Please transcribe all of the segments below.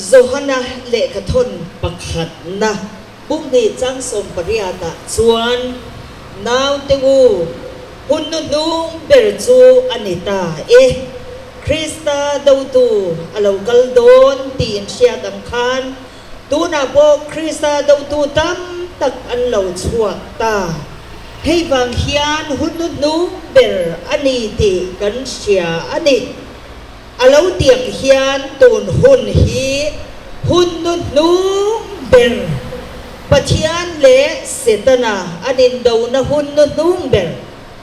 Johana lehkhathawn pakhatna Bung hnih chang sawmpariatah chuan naute u hun hnuhnung ber chu a ni ta e. Krista dotu a lo kal dawn tih in hriat ang khan tunah pawh Krista dotu tam tak an lo chhuak ta. Hei vang hian hun hnuhnung ber a ni tih kan hria a ni. A lo tiang hian tun hun hi hun hnuhnung ber, Pathian leh Setana an indona hun hnuhnung ber,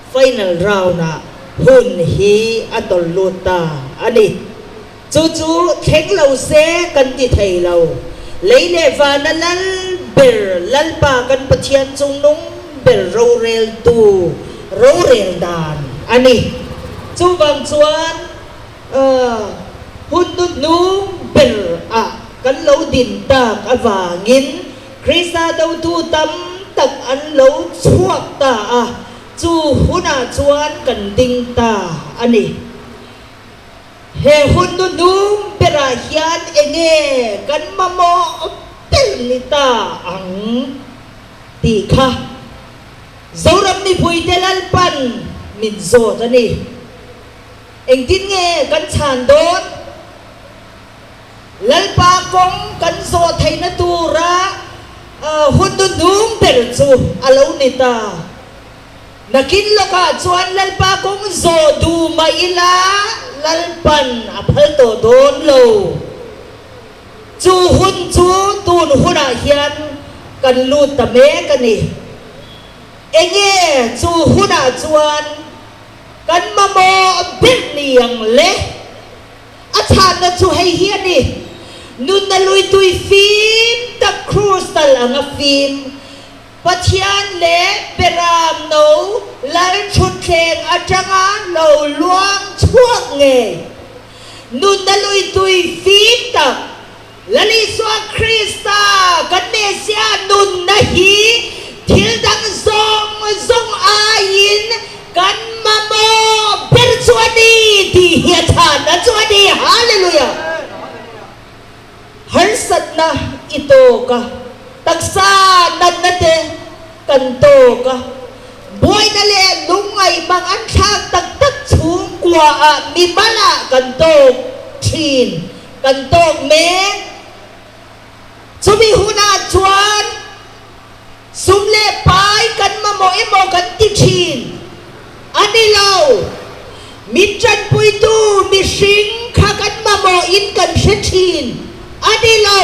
final round ah hun hi a tawlh lut ta a ni. Chu chu thleng lo se kan ti thei lo. Lei leh vana lal ber Lalpa kan Pathian chungnung ber roreltu rorel dan a ni. Chuvang chuan hun hnuhnung ber ah kan lo din tak avangin Krista dotu tam tak an lo chhuak ta a, chu hunah chuan kan ding ta a ni. He hun hnuhnung berah hian enge kan mamawh ber ni ta ang tih kha Zoram mipuite Lalpan min zawt a ni. Engtin nge kan chhan dawn? Lalpa kawng kan zawh theihna tura hun hnuhnung ber chu a lo ni ta. Nakin lawkah chuan Lalpa kawng zawh duh mah ila Lalpan a phal tawh dawn lo. Chu hun chu tun hunah hian kan lut ta mek a ni. Enge chu hunah chuan kan mamawh ber ni ang le? A chhanna chu hei hi a ni, Nunna lui tui fim tak crystal anga fim, Pathian leh Beram no lal thutthleng atanga lo luang chhuak ngei, nunna lui tui fim tak, Lal Isua Krista kan Messiah nunna hi thil dang zawng zawng aiin kan mamawh ber chu a ni tih hi a chhanna chu a ni. Hallelujah! Harsatna i tawk a, taksa natna te kan tawk a, buaina leh lungngaih mang an thlak tak tak chhungkua ah mimal ah kan tawk thin, kan tawk mek. Chumi hunah chuan sum leh pai kan mamawh emaw kan ti thin a ni lo. Min tanpuitu mihring kha kan mamawhin kan hre thin a ni lo.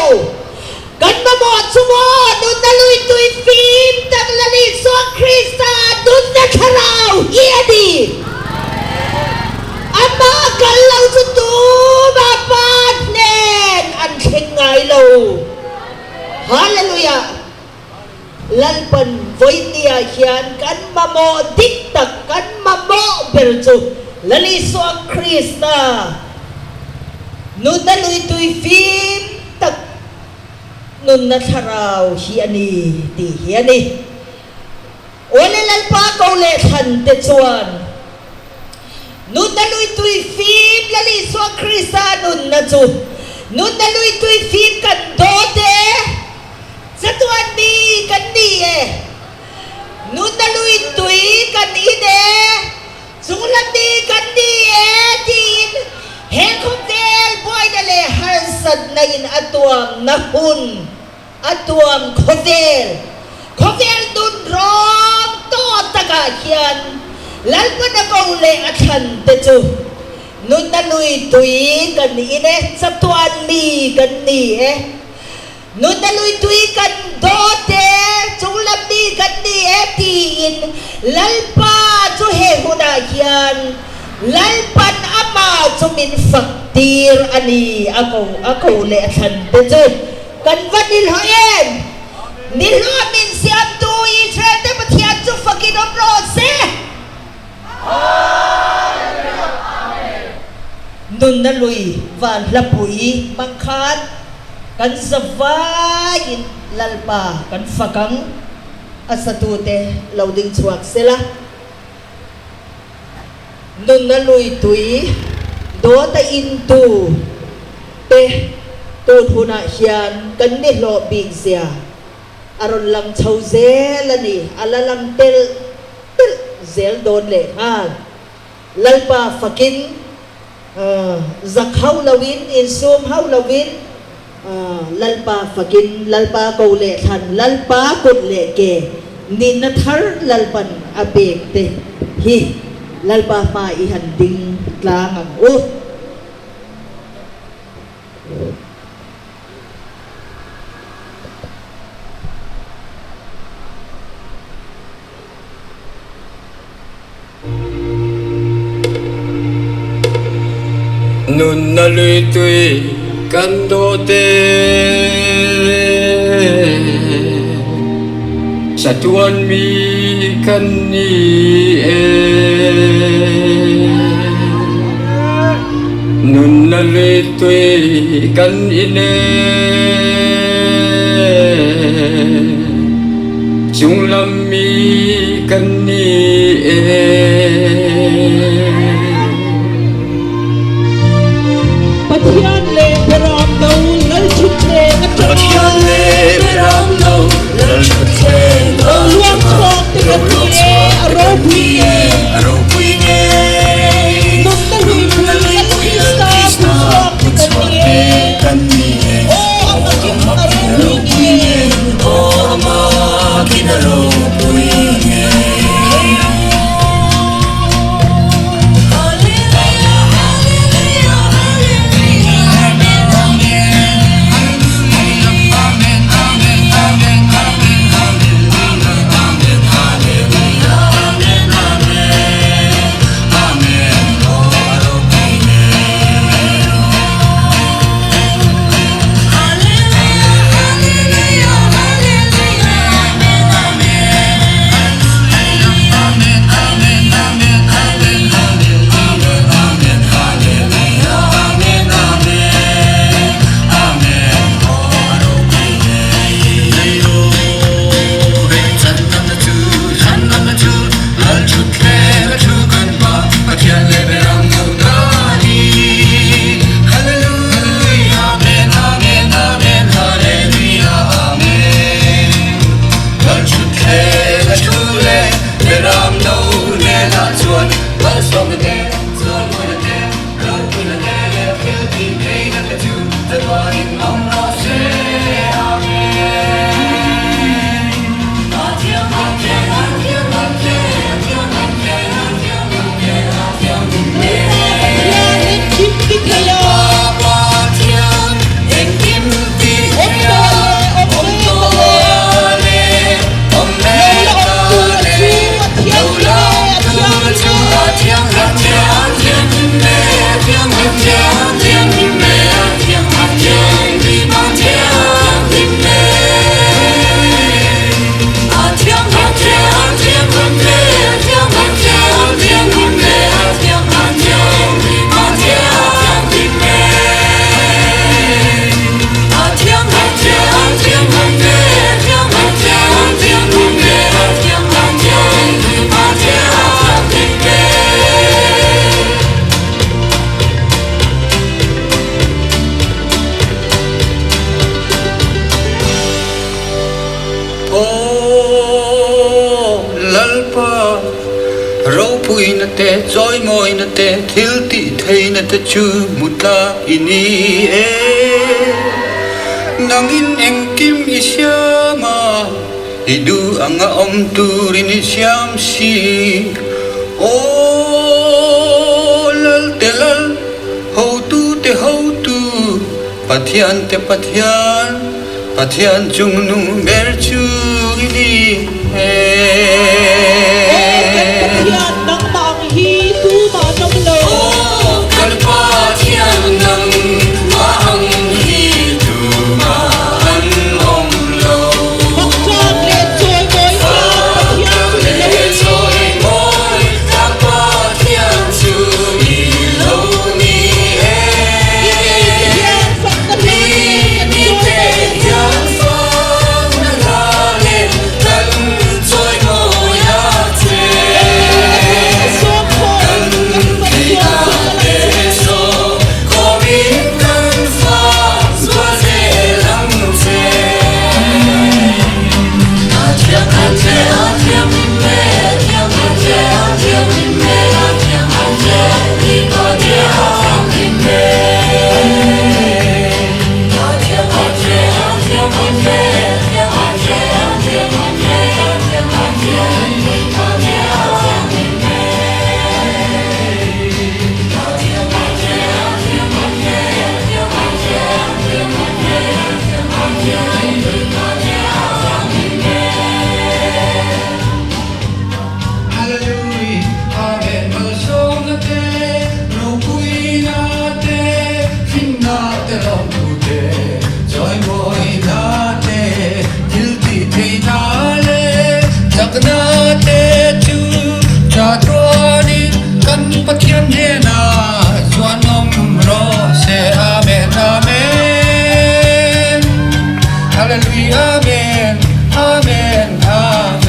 Kan mamawh chu maw nunna lui tui fim tak Lal Isua Krista nunna thlarau hi a ni. Amah kal lo chu tumah Pa hnen an thleng ngai lo. Hallelujah! Lalpan vawinia hian kan mamawh dik tak, kan mamawh ber chu Lal Isua Krista nunna lui tui fim tak nunna thlarau hi a ni tih hi a ni. Awle Lalpa ko leh thlan te chuan nunna lui tui fim Lal Isua Krista nunna chu nunna lui tui fim kan dawt e. Chatuan mi kan ni e. Nunna lui tui kan in e. Chunglam mi kan ni e tiin he khawvel buaina leh harsatna in a tuamna hun a tuam khawvel khawvel nun rawng tawh takah hian Lalpana ko leh a thlan te chu nunna lui tui kan in e, chatuan mi kan ni e. Nunna lui tui kan dawt e, chunglam mi kan ni e tiin Lalpa chu he hunah hian Lalpan amah chu min fak tir a ni a ko a ko leh a thlan te chu kan va nilhawh em! Nilhawh min siamtu Israel te Pathian chu fakin awm rawh se! Nunna lui van hlapui hmang khan kan zavaiin Lalpa kan fak ang, a satute lo ding chhuak sela. Nunna lui tui dawt a intu te. Tun hunah hian kan nihlawh bik zia a rawn lang chho zel a ni, a la lang telh telh zel dawn lehnghal. Lalpa fakin zak hauh loin, insum hauh loin Lalpa fakin, Lalpa ko leh thlan, Lalpa kut leh ke nihna thar Lalpan a pek te hi Lalpa hma i han ding tlang ang u. Nunna lui tui kan dawt e. Chatuan mi kan ni e. Nunna lui tui kan in e. Chunglam mi kan ni e. Pathian le Beram No Lal Ṭhutthleng aṭanga Pathian le Beram No Lal Ṭhutthleng Lo luang chhuak te kan ni e, a ropui e. A ropui ngei. Nunna luipui Lal Krista kut chhuak te kan ni e. Aw a makin a ropui ngei. Aw a makin a ropui ngei. Pathian engkim ti thei a. Awm tawh le, awm mek ta le. Lo la awm tur a chu a thianghlim e, a thianghlim e. Aw Lalpa, ropuina te, chawimawina te, thil tih theihna te chu hmu tlak i ni e. Nangin engkim i siam a, i duh anga awm turin i siam si. Aw Lalte Lal, hotute hotu, Pathian te Pathian, Pathian chungnung ber chu i ni e. Aw kan Pathian, nangmah ang hi tumah an awm lo. Aw kan Pathian, nangmah ang hi tumah an awm lo. Faktlak leh chawimawi tlak Pathian chu i lo ni. Chawimawi tlak Pathian chu i lo ni e. I mite hian fakna hla nen kan chawimawi che. Hallelujah Amen Amen Amen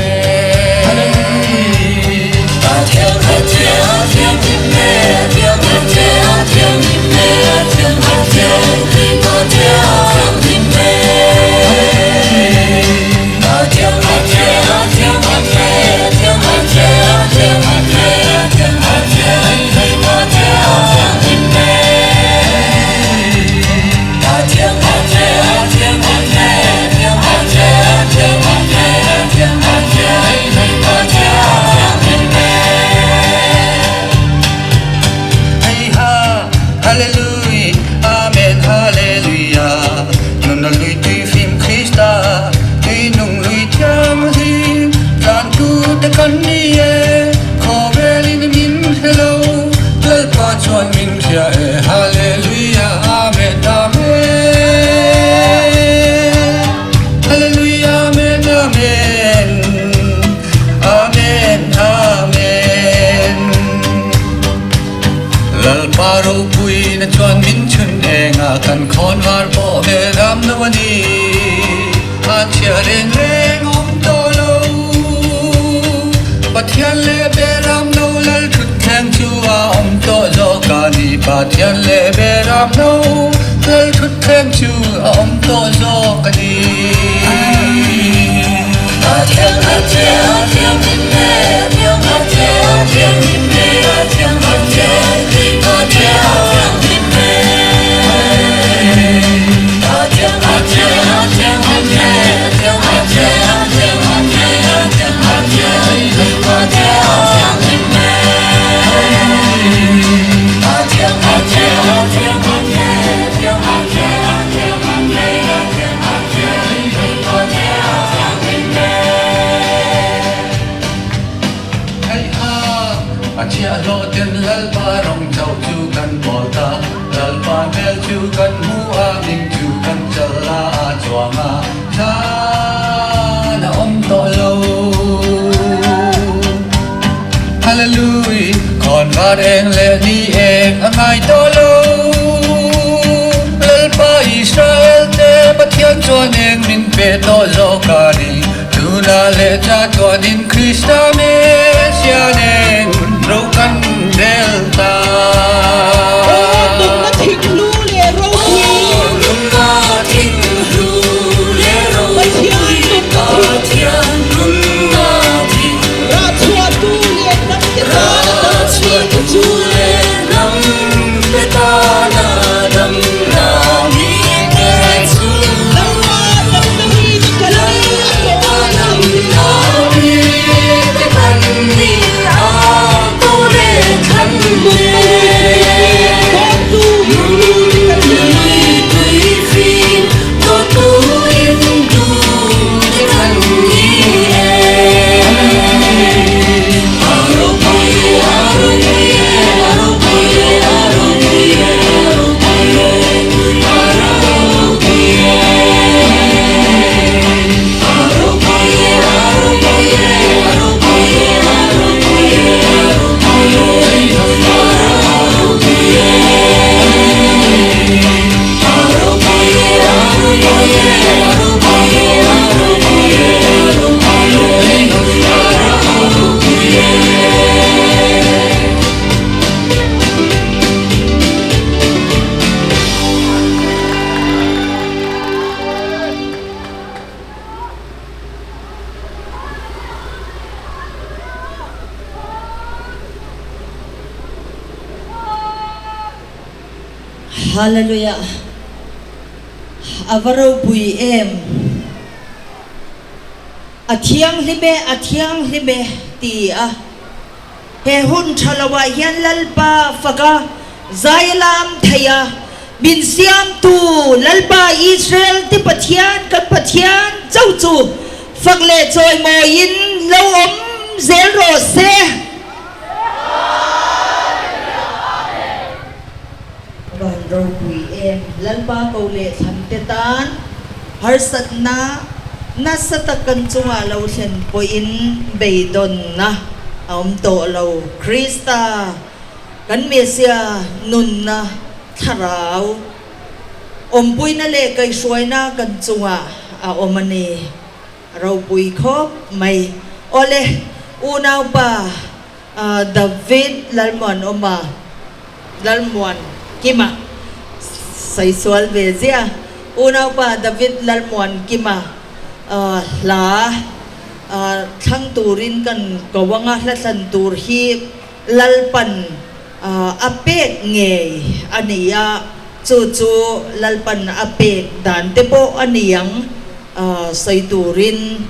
Hei ha Hallelujah Amen Hallelujah Nunna lui tui fim Krista tui nung lui thianghlim tlantu te kan ni e khawvelin min hre lo Lalpa chuan min hria e Hallelujah Amen Amen Hallelujah Amen Amen Amen Amen Lalpa ropuina chuan min chhun eng a, kan khawn var pawh ve ram lo a ni. A chhia reng reng awm tawh lo. Pathian leh be ram lo lal thut thleng chu a awm tawh zawk a ni. Pathian leh be ram lo lal thut thleng chu a awm tawh zawk a ni. Hei ha, a chhiahhlawh ten Lalpa rawng chauh chu kan bawl ta, Lalpa hmel chu kan hmu a, ming chu kan chal a, a chuang a, chan a awm tawh lo. Hallelujah, khawn var eng leh ni eng a ngai tawh lo. Lalpa Israel te Pathian chuan eng min pe tawh zawk a ni. Tuna leh cha chuanin Krista Messiah nen ro kan rel ta. Aw nunna thinghlu leh ropui. Pathian nunna thing. Rah chhuahtu leh hnam te tana dam mi te chu. Lalpa damna mi te kan ni a tawh a ni. Nunna lui tui fim dawttu in tu te kan ni. Hallelujah A va ropui em A thianghlim e a thianghlim e ti a he hun tha lo ah hian Lalpa faka zai lam thei a min siamtu Lalpa Israel te Pathian kan Pathian chauh chu fak leh chawimawiin lo awm zel rawh se. Van ropui em Lalpa ko leh thlan te tan harsatna nasa tak kan chungah lo thlen pawhin beidawnna a awm tawh lo. Krista kan Messiah nunna thlarau awmpuina leh kaihhruaina kan chungah a. a awm a ni. A ropui khawp mai. Awle, unaupa David Lalmuanawma, Lalmuan Kima, saisual ve ziah, unaupa David Lalmuan Kima hla thlang turin kan ko anga hla thlan tur hi Lalpan a pek ngei a ni a, chu chu Lalpan a pek dan te pawh a ni ang. Sawi turin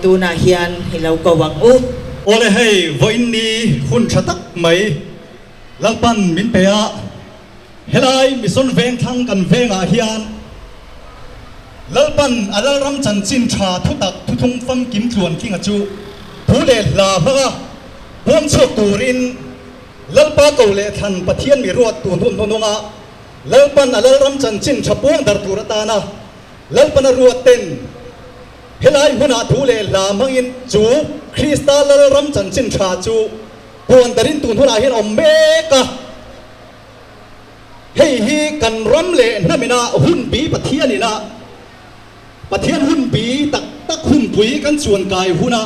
tunah hian i lo ko ang u. Awle hei vawiin ni hun tha tak mai Lalpan min pe a, helai Mission Vengthlang kan vengah hian Lalpan a Lalram chanchin tha thutak thuthlung famkim tluantlinga chu thu leh hla hmanga puangchhuak turin Lalpa ko leh thlan Pathian mi ruat tun hun hnununga Lalpan a Lalram chanchin tha puang dar tur atana Lalpana ruatten helai hmunah thu leh hla hmangin chu Krista Lalram chanchin tha chu puan darin tun hunah hian awm mek a. Hei hi kan ram leh hnamina hunbi Pathianina Pathian hunbi tak tak hunpui kan chuan kai huna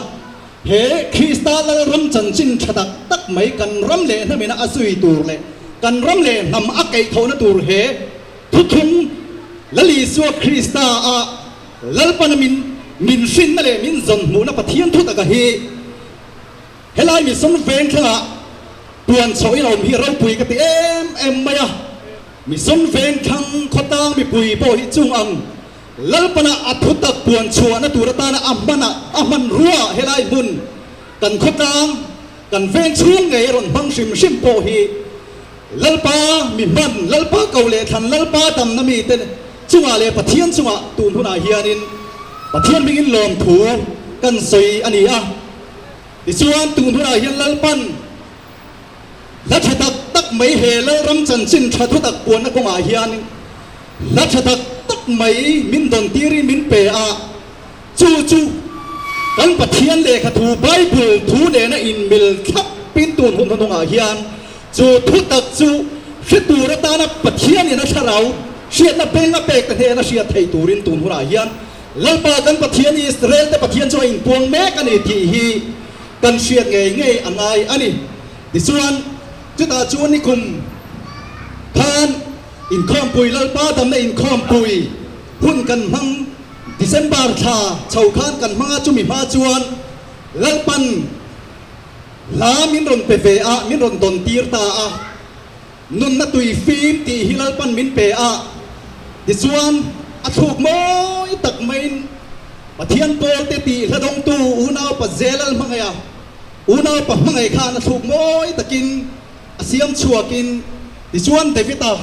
he Krista Lalram chanchin tha tak tak mai kan ram leh hnamina a zui tur leh kan ram leh hnam a keihthawhna tur he Thuthlung Lal Isua Krista a Lalpana min min hrinna leh min zawn hmuhna Pathian thu taka hi helai mission veng thlangah puan chhoh in a awm hi ropui ka ti em em mai a. Mission veng thlang khawtlang mipui pawh hi chung ang Lalpana a thutak puan chhuahna tur atana a hmana a hmanrua helai hmun kan khawtlang kan veng chhung ngei a rawn hmang hrim hrim pawh hi Lalpa mi hman, Lalpa ko leh thlan, Lalpa damna mite chungah leh Pathian chungah tun hunah hianin Pathian hmingin lawmthu kan sawi a ni a. Tichuan tun hunah hian Lalpan hla tha tak tak mai he Lalram chanchin tha thu tak puanna kawngah hian hla tha tak tak mai min dawn tirin min pe a, chu chu kan Pathian lehkha thu Bible thu nena inmil thlapin tun hun hnungah hian Chu thutak chu hre tur atana Pathianin a thlarau hriatna peng a pek te hnena hriat thei turin tun hunah hian Lalpa kan Pathian Israel te Pathian chu a inpuang mek a ni tih hi kan hriat ngei ngei a ngai a ni. Tichuan, chutah chuan nikum khan inkhawmpui Lalpa damna inkhawmpui hun kan hmang December thla chho khan kan hmang a, chumi hma chuan Lalpan Hla min rawn pe ve a, min rawn dawn tir ta a. Nunna tui fim tih hi Lalpan min pe a. Tichuan, a thluk mawi tak maiin Pathian pawlte tih hla dawngtu unaupa Zelal hmangaih a, unaupa hmangaih khan a thluk mawi takin a siam chhuakin tichuan David-a,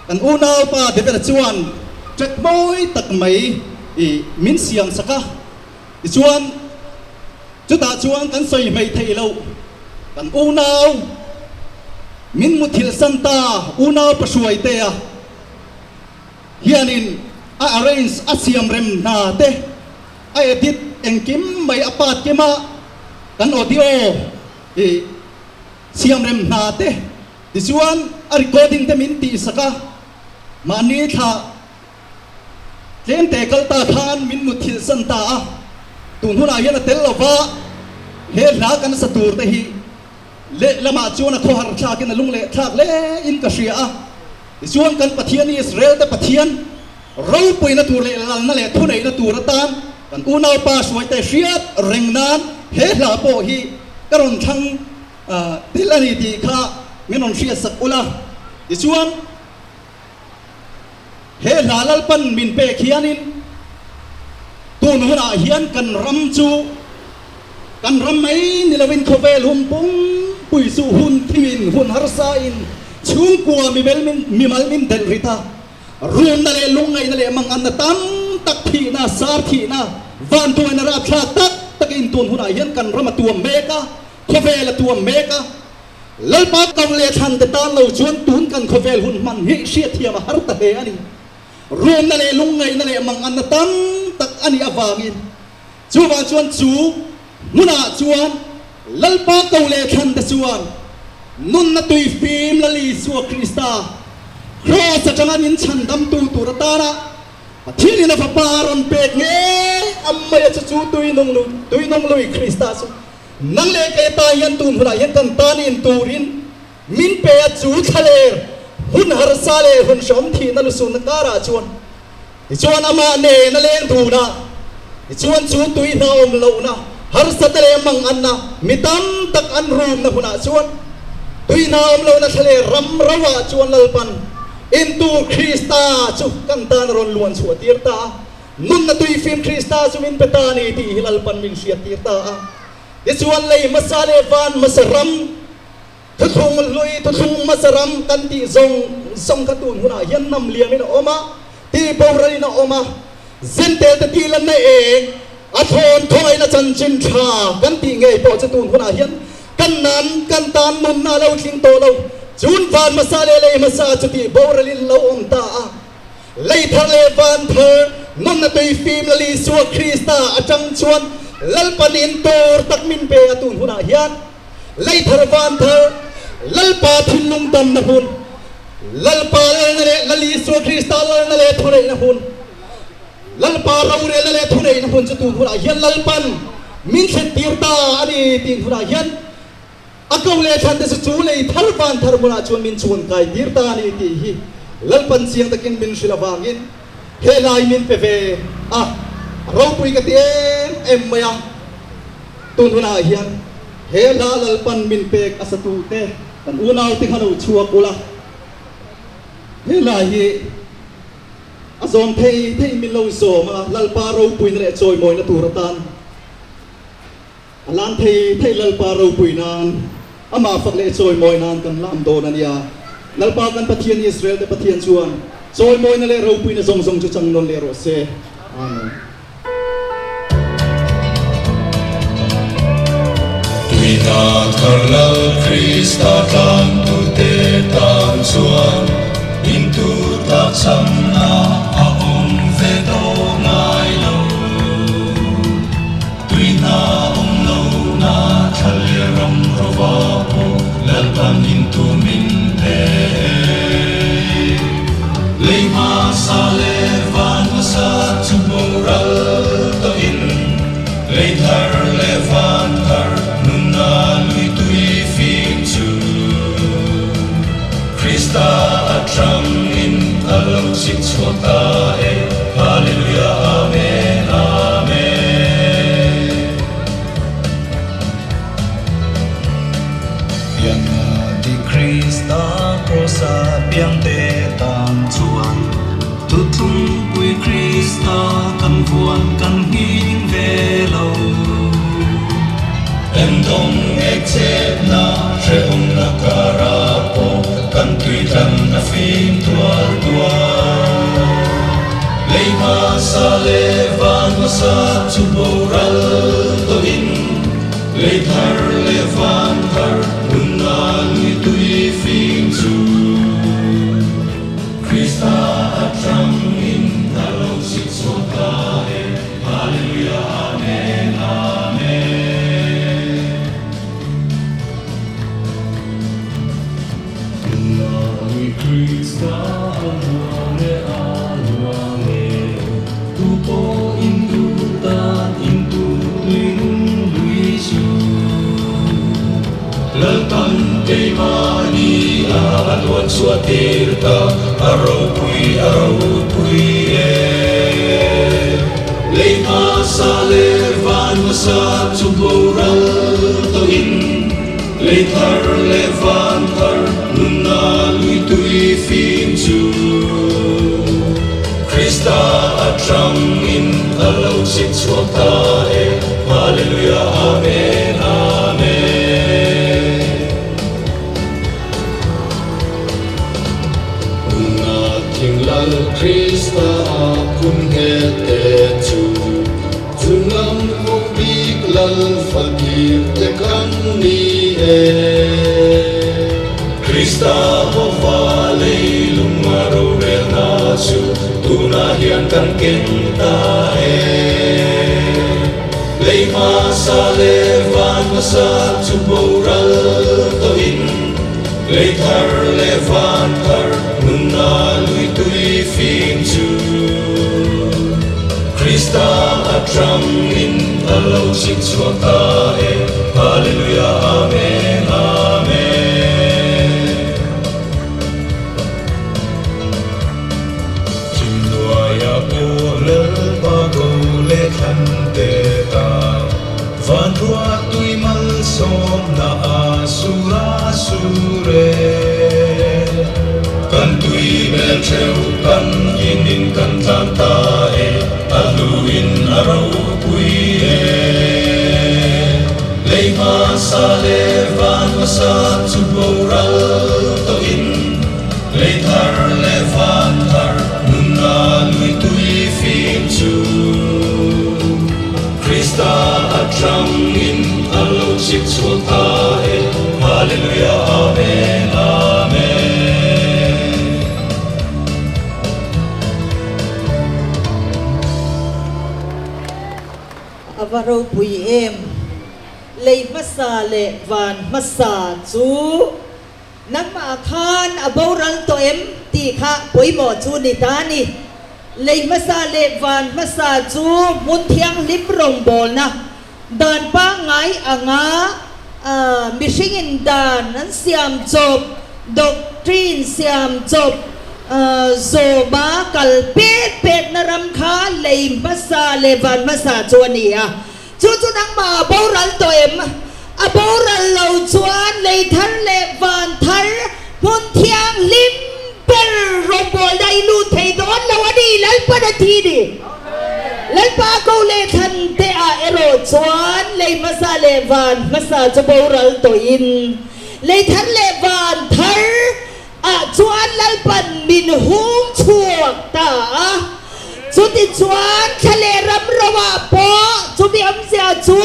kan unaupa David-a chuan track mawi tak mai i min siam sak a. Tichuan, chutah chuan kan sawi hmei theih loh, kan unau min muthilh san ta unau Pahruaitea hianin a arrange a siam rem hna te, a edit engkim mai a part kima kan audio i siam rem hna te, tichuan a recording te min tihsak a, mahni thla Tlemte kal ta khan min mutthilh san ta a, tun hunah hian a tel lo va, he hla kan sa tur te hi lehlamah chuan a khawhar thlakin a lung leh thlak hle in ka hria a. Tichuan kan Pathian Israel te Pathian ropuina tur leh lalna leh thuneihna tur atan kan unaupa hruaite hriat reng nan he hla pawh hi ka rawn thlang tel a ni tih kha min rawn hriatsak ula. Tichuan. He hla Lalpan min pek hianin tun hunah hian kan ram chu kan ram mai ni loin khawvel hun pumpuii chu hun thimin hun harsain chhungkua mimel min mimal min delh rit a, runna leh lungngaihna leh manganna tam tak thihna, sar thihna, vanduaina rapthlak tak takin tun hunah hian kan ram a tuam mek a, khawvel a tuam mek a. Lalpa kau leh thlan te tan lo chuan tun kan khawvel hun hman hi hriatthiam a har ta hle a ni. Ruamna leh lungngaihna leh manganna tam tak a nih avangin chuvang chuan chu hmunah chuan Lalpa kau leh thlan te chuan nunna tui fim Lal Isua Krista Kraws atanga min chhandamtu tur atana. Pathianin a Fapa a rawn pek ngei a mai a chu chu tui nung lui, tui nung lui Krista chu nang leh kei atan hian tun hunah hian kan tan in turin min pe a chu thlaler hun harsa leh hun hrawm thihna lusunna karah chuan tichuan amah nen a leng dun a, tichuan chu tui hna awm lohna harsata leh manganna mi tam tak an rumna hunah chuan tui hna awm lohna thlaler ram roah chuan Lalpan Intu Krista chu kan tan a rawn luan chhuah tir ta a, nunna tuifim Krista chu min pe ta a ni tih hi Lalpan min hriat tir ta a. Tichuan lei hmasa leh van hmasa ram, thuthlung hlui, thuthlung hmasa ram kan tih zawng zawng kha tun hunah hian nam liamin a awm a, tih boralin a awm a, zentel te tih lanna eng a thlawn thawngaihna chanchin tha kan tih ngei pawh chu tun hunah hian Kan nan kan tan nunna a lo tling tawh lo. Chun van hmasa leh lei hmasa chu tih boralin lo awm ta a. Lei thar leh van thar nunna tui fim Lal Isua Krista atang chuan Lalpan in tur tak min pe a tun hunah hian lei thar van thar Lalpa thinlung damna hun Lalpa lalna leh Lal Isua Krista lalna leh thuneihna hun Lalpa rorelna leh thuneihna hmun chu tun hunah hian Lalpan min thlentir ta a ni tih hunah hian a ko leh thlan te chu chu lei thar van thar hmunah chuan min chhuan kai tir ta a ni tih hi Lalpan chiang takin min hrilh avangin he lai min pe ve a, ropui ka ti em em mai a. Tun hunah hian he hla Lalpan min pek a satute kan unaute kha lo chhuak ula, he hla hi. A zawm thei thei min lo zawm a, Lalpa ropuina leh chawimawina tur atan a lam thei thei Lalpa ropui nan amah fak leh chawimawi nan kan lam dawn a nia. Lalpa kan Pathian Israel te Pathian chuan chawimawina leh ropuina zawng zawng chu chang nawn leh rawh se. Amen. Tuina thar Lal Krista tlantute tan chuan intu tak chhamna a awm ve tawh ngai lo. Tuina awm lohna thla leh ram rova pawh Lalpan intu min pe e. Lei hmasa leh van hmasa chu boral tawhin lei thar leh van thar nunna lui tui fim chu Krista atangin a lo chik chhuak ta e. Hallelujah Amen Amen. Pianna di Krista Krosa piangte tan chuan Thuthlungpui Krista kan vuan kan nghing ve lo. Endawng ek chetna hrehawmna karah pawh kan tuitlan a fim tual tual. Lei hmasa leh van hmasa chu boral tawhin Lei thar leh van thar nunna lui tui fing chu Krista atangin a lo chik chhuak ta e, Hallelujah Amen Amen. Nunna lui Krista a luang e a luang e, tu pawh in duh tan in tu tui nung lui chu. Lalpan keimahni a a luan chhuah tir ta, a ropui a ropui e. Lei hmasa leh van hmasa chu boral tawhin, Lei thar leh van thar nunna lui tui fim chu Krista atangin a lo chik chhuak ta e, Hallelujah Amen Amen. Nunna thing Lal Krista a phun nghet te chu. Chunglam kawng bik lal fakir te kan ni e. Krista hawva leilung a rorelna chu tunah hian kan ken ta e. Lei hmasa leh van hmasa chu boral tawhin lei thar leh van thar nunna lui tui fim chu. Krista atangin a lo chik chhuak ta e, Hallelujah Amen Amen. Chimnuaia pawh Lalpa ko leh thlan te tan Van ruah tui malsawmna a sur a sur e. Kan tui bel theuh kan inin kan tlan ta e, a hluin a ropui e. Lei hmasa leh van hmasa chu boral tawhin, lei thar leh van thar nunna lui tui fim chu. Krista atangin a lo chik chhuak ta e, Hallelujah Amen Amen. A va ropui em! Lei hmasa leh van hmasa chu Nangmah khan a boral tawh em tih kha pawimawh chu ni ta ni. Lei hmasa leh van hmasa chu hmun thianghlim rawngbawlna dan pangngai anga mihringin dan an siam chawp, doctrine siam chawp, zawma kal pet petna ram kha lei hmasa leh van hmasa chu a ni a. Chu chu nangmah a boral tawh em? A boral lo chuan lei thar leh van thar hmun thianghlim ber rawngbawlna i lut thei dawn lo a ni, Lalpan a ti ni. Lalpa ko leh thlan te ah erawh chuan lei hmasa leh van hmasa chu boral tawhin lei thar leh van thar ah chuan Lalpan min hung chhuak ta a, chutichuan thla leh ram ro ah pawh chumi awmzia chu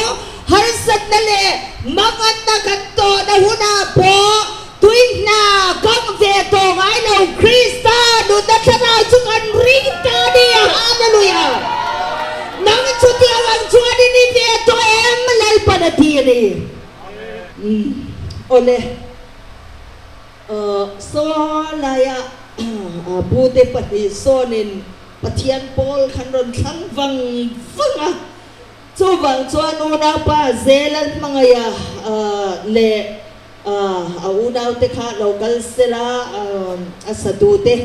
harsatna leh manganna kan tawhna hunah pawh tui hna kang ve tawh ngai lo Krista nunna thlarau chu kan ring ta a ni, Hallelujah! Nang chutiang ang chuan i ni ve tawh em? Lalpan a ti a ni. Awle. Saw laia pute pahnih sawnin Pathian pawl khan rawn thlang vang vang a, chuvang chuan unaupa Zelal hmangaiha leh a unaute kha lo kal sela a satute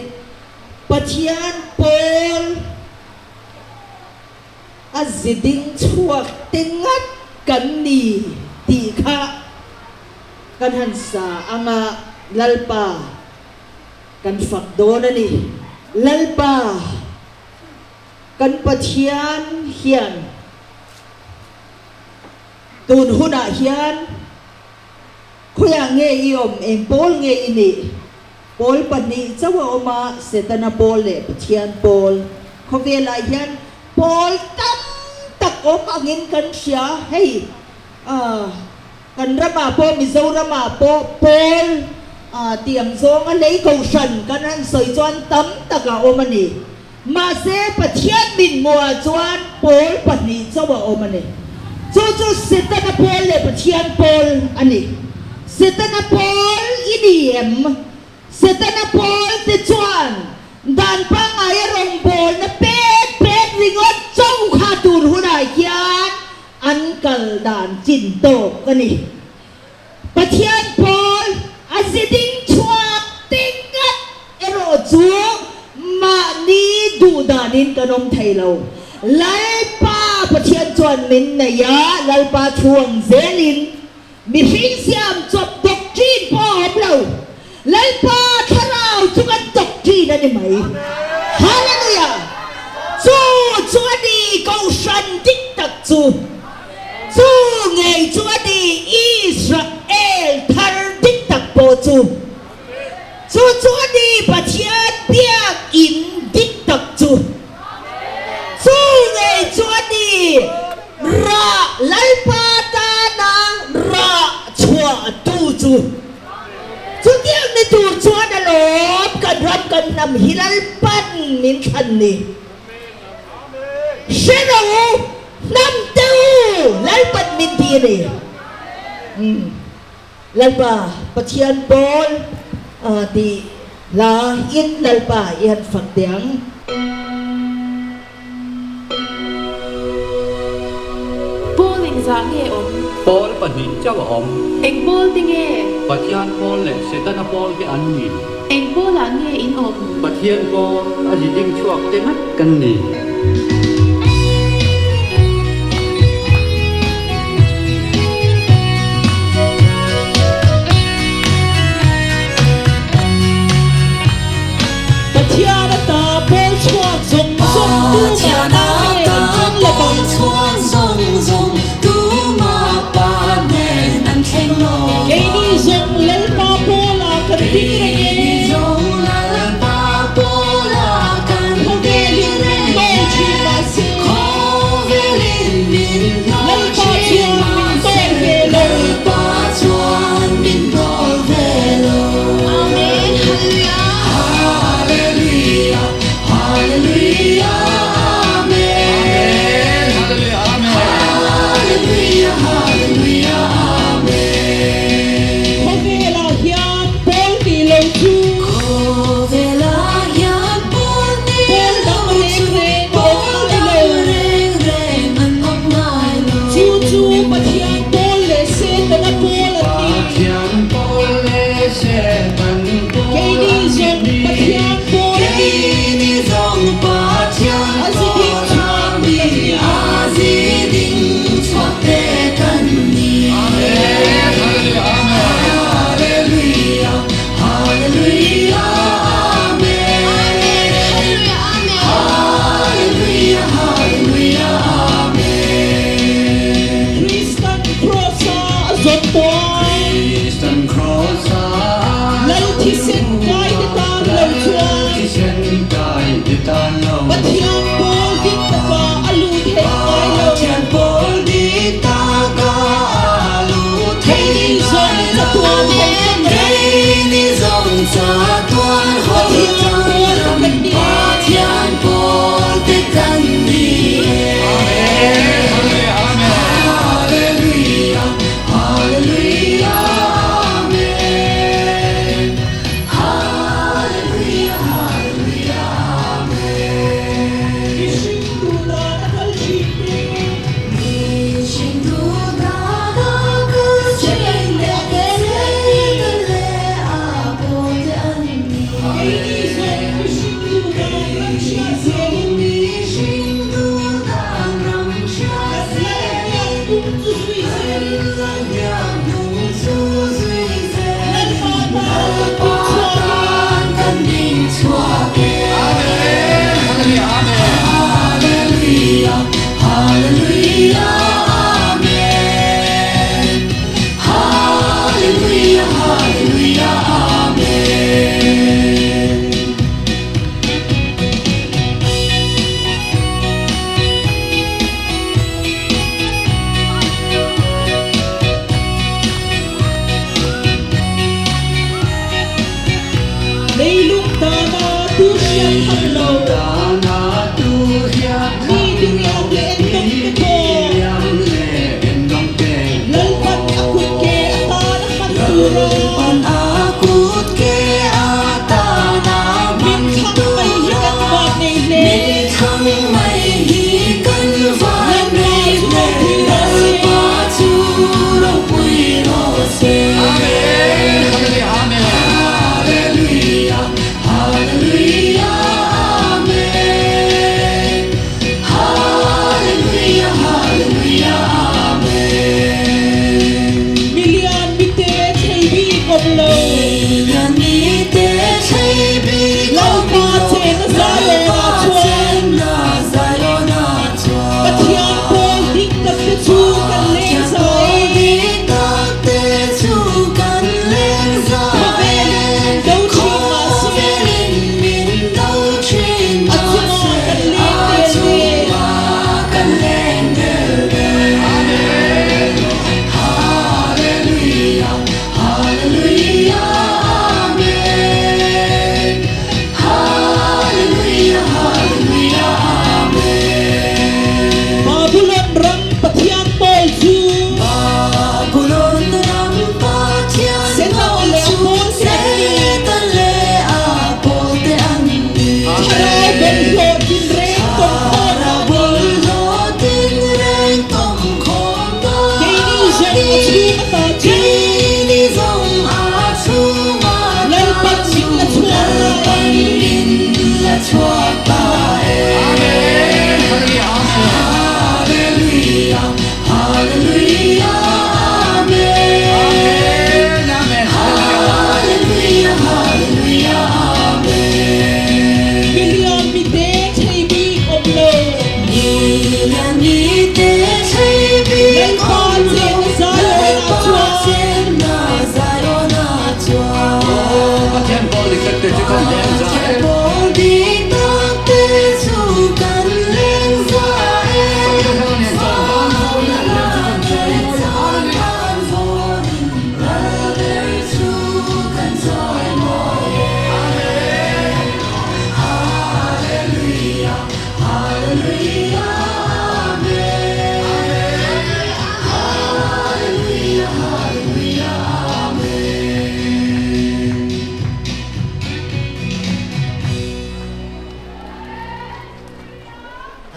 Pathian pawl a ziding chhuak te ngat kan ni tih kha Kan han sa anga Lalpa kan fak dawn a ni. Lalpa kan Pathian hian tun hunah hian khawiah nge i awm, eng pawl nge i nih? Pawl pahnih chauh a awm a, Setana pawl leh Pathian pawl. Khawvelah hian pawl tam tak awm angin kan hria hei. Kan ramah pawh Mizoramah pawh pawl tih ang zawnga lei kohhran kan han sawi chuan tam tak a awm a ni. Mahse Pathian mitmuah chuan pawl pahnih chauh a awm a ni. Chu chu Setana pawl leh Pathian pawl a ni. Setana pawl i ni em? Setana pawl te chuan dan pangngaia rawngbawlna pet pet ringawt chauh kha tur hunah hian An kal dan chin tawk a ni. Pathian pawl a zi ding chhuak teng ngat erawh chu mahni duh danin kan awm thei lo. Lalpa Pathian chuan min nei a, Lalpa thu ang zelin mihring siam chawp doctrine pawh a awm lo. Lalpa thlarau chu kan doctrine a ni mai. Hallelujah! Chu chu a ni Kohhran dik tak chu. Chu ngei chu a ni Israel thar dik tak pawh chu. Chu chu a ni Pathian biakinn dik tak chu. Chu ngei chu a ni rah Lalpa tana rah chhuahtu chu. Chutiang ni tur chuan alawm kan ram kan hnam hi Lalpan min thlan ni. Hre ro u, hnam te u, Lalpan min ti a ni. Lalpa Pathian pawl tih hla in Lalpa i han fak teh ang. Engzah nge awm? Pawl pahnih chauh a awm. Eng pawl te nge? Pathian pawl leh Setana pawl hi an ni. Eng pawlah nge in awm? Pathian pawl a zi ding chhuak te ngat kan ni. Pathian a ta pawl chhuak zawng zawng tumah nau nen an thleng lo vang. Keini zawng Lalpa pawlah kan ding reng e. Khawvelin min hnawl thin mahse.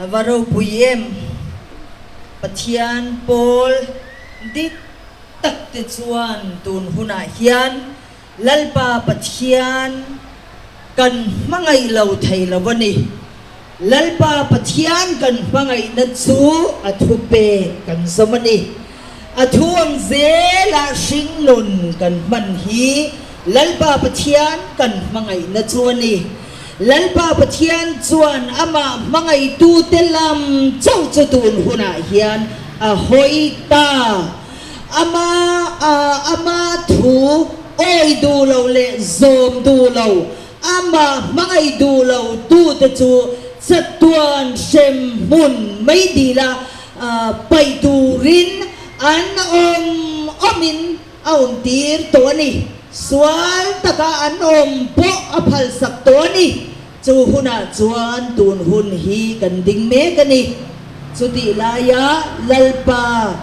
A va ropui em? Pathian pawl dik tak te chuan tun hunah hian Lalpa Pathian kan hmangaih lo thei lo a ni. Lalpa Pathian kan hmangaihna chu a thupek kan zawm a ni. A thu ang zela hringnun kan hman hi Lalpa Pathian kan hmangaihna chu a ni. Lalpa Pathian chuan amah hmangaihtute lam chauh chu tun hunah hian a hawi ta. Ama ama thu awi duh lo leh zawm duh lo, amah hmangaih duh lo tute chu chatuan hrem hmun mai dila paih turin an awm awmin a awm tir tawh a ni. Sual taka an awm pawh a phalsak tawh a ni. Chu hunah chuan tun hun hi kan ding mek a ni. Chutih laia Lalpa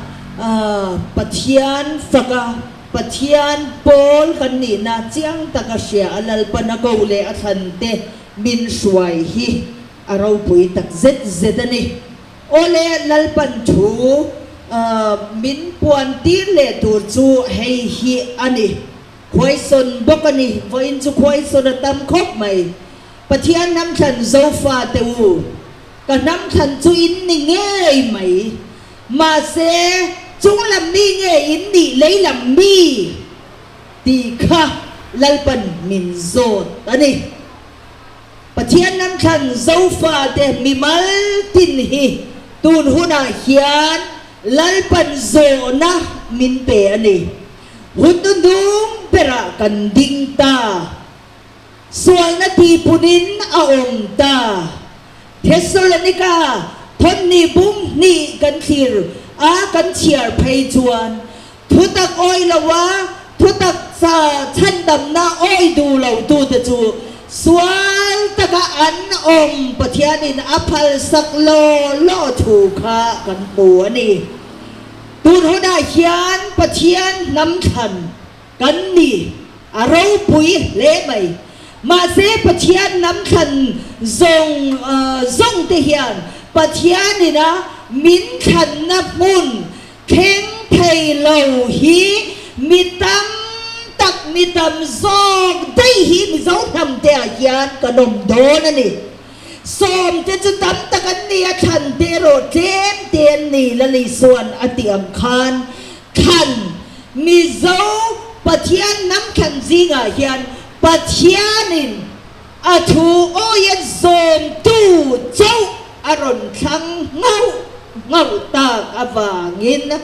Pathian faka Pathian pawl kan nihna chiang taka hria a Lalpan a ko leh a thlan te min hruai hi a ropui tak zet zet a ni. Awle Lalpan thu min puan tir leh tur chu hei hi a ni. Khuaisawn bawk a ni. Vawiin chu khuaisawn a tam khawp mai. Pathian hnamthlan Zofa te u, ka hnamthlan chu in ni ngei mai. Mahse, chung lam mi nge in nih lei lam mi tih kha Lalpan min zawt a ni. Pathian hnamthlan Zofa te mimal tin hi tun hunah hian Lalpan zawhna min pe a ni. Hun dundung berah kan ding ta. Sualna tipunin a awm ta. Thessalonika thawmhnih bung hnih kan thlir a kan chhiar phei chuan thutak awi loa thutak chhandamna awi duh lo tute chu sual taka an awm Pathianin a phalsak law law thu kha kan hmu a ni. Tun hunah hian Pathian hnam thlan kan ni, a ropui hle mai. Mahse Pathian hnam thlan zawng zawng te hian Pathianin a min thlanna hmun thleng thei lo hi mi tam tak, mi tam zawk daih hi Mizo hnam te ah hian kan awm dawn a ni. Sawm te chu tam tak an ni a, thlan te erawh tlem te an ni, Lalisuan a tih ang khan thlan Mizo Pathian hnam thlan zingah hian Pathianin a thu awia zawmtu chauh a rawn thlang nghauh nghauh tak avangin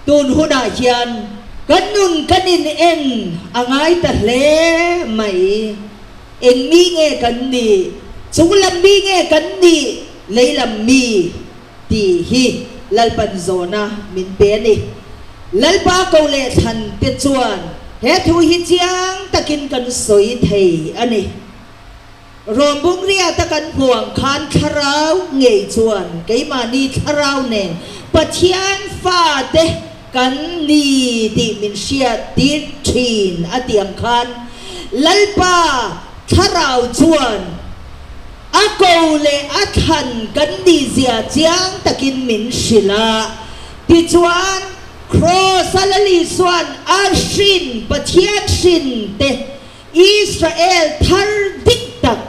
tun hunah hian kan nun kan in en a ngai ta hle mai. Eng mi nge kan nih? Chung lam mi nge kan nih? Lei lam mi? tih hi Lalpan zawhna min pe a ni. Lalpa ko leh thlan te chuan he thu hi chiang takin kan sawi thei a ni. Rawm bungriata kan hmuh ang khan thlarau ngei chuan keimahni thlarau nen Pathian fate kan ni tih min hriat tir thin a tih ang khan Lalpa thlarau chuan a ko leh a thlan kan nih zia chiang takin min hrilh a. Tichuan, Kraws a Lal Isua'n a hrin Pathian hrin te Israel thar dik tak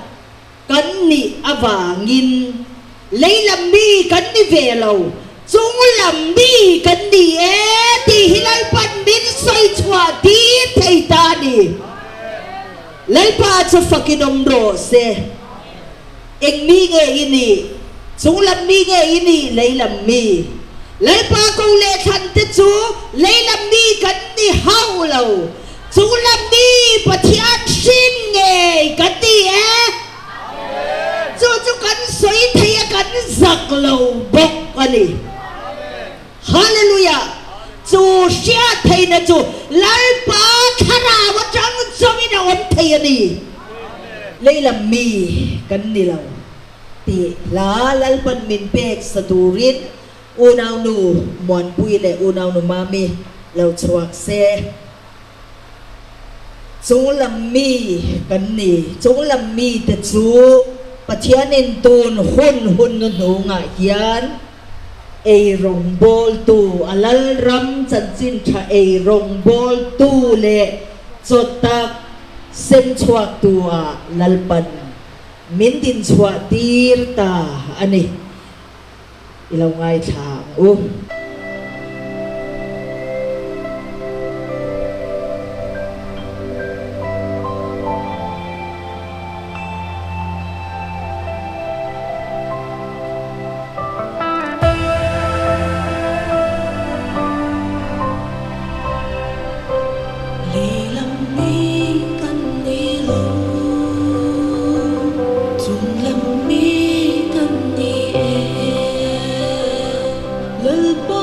kan nih avangin lei lam mi kan ni ve lo, chung lam mi kan ni e tih hi Lalpan min sawi chhuah tir thei ta a ni. Lalpa chu fakin awm rawh se. Eng mi nge i nih? Chung lam mi nge i nih lei lam mi? Lalpa ko leh thlan te chu lei lam mi kan ni hauh lo. Chung lam mi Pathian hrin ngei kan ni e. Chu chu kan sawi thei a kan zak lo bawk a ni. Hallelujah! Chu hriat theihna chu Lalpa thlarau atang chawngin a awm thei a ni. Lei lam mi kan ni lo tih hla Lalpan min pek sa turin unaunu Muanpui leh unaunu Mami lo chhuak se. Chung lam mi kan ni. Chung lam mite chu Pathianin tun hun hun nu hnungah hian ei rawngbawltu, a Lalram chanchin tha ei rawngbawltu leh chaw tak sem chhuaktu ah Lalpan min dinchhuah tir ta a ni. I lo ngaithla ang u. Lehlam mi kan ni lo, chunglam mi kan ni e. Lalpa.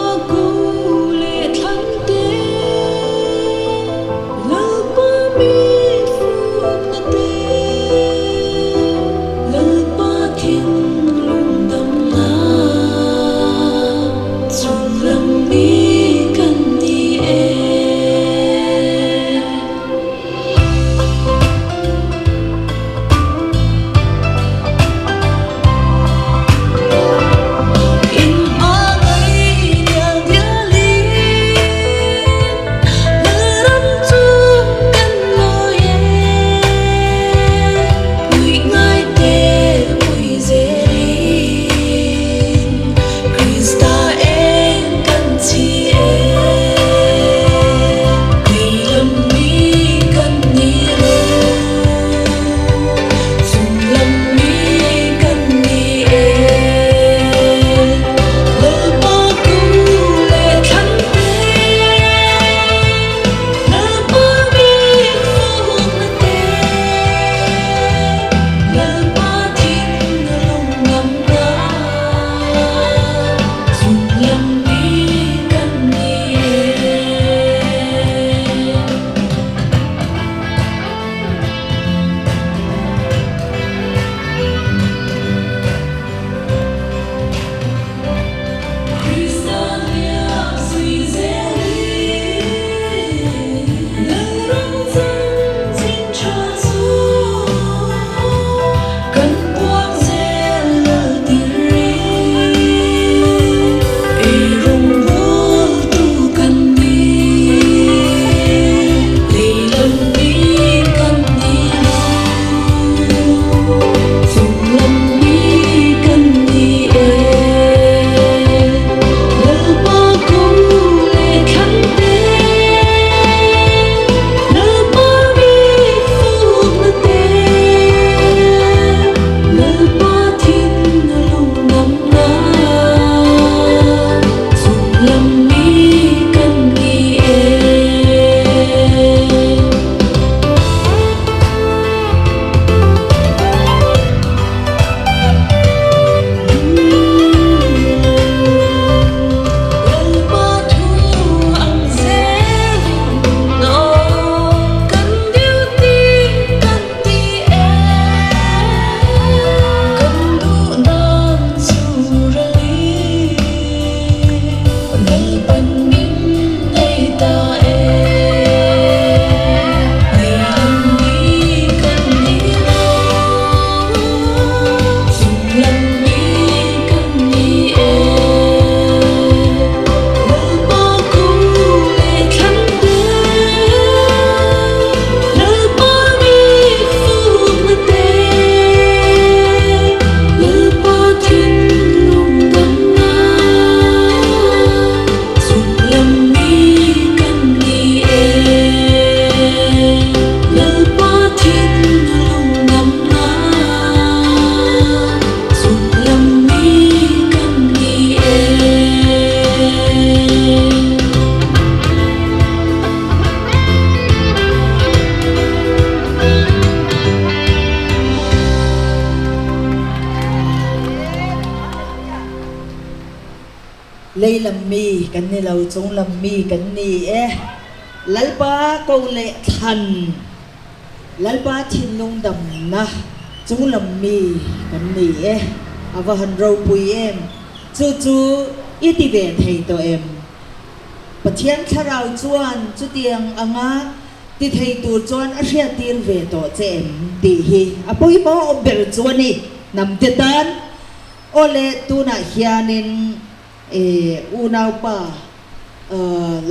Lei lam mi kan ni lo, chung lam mi kan ni e. Lalpa ko leh thlan, Lalpa thinlung damna chung lam mi kan ni e. A va han ropui em! Chu chu i ti ve thei tawh em? Pathian thlarau chuan chutiang anga ti thei tur chuan a hriattir ve tawh che em tih hi a pawimawh ber chu a ni. Hnamte tan Aw le, tunah hianin unaupa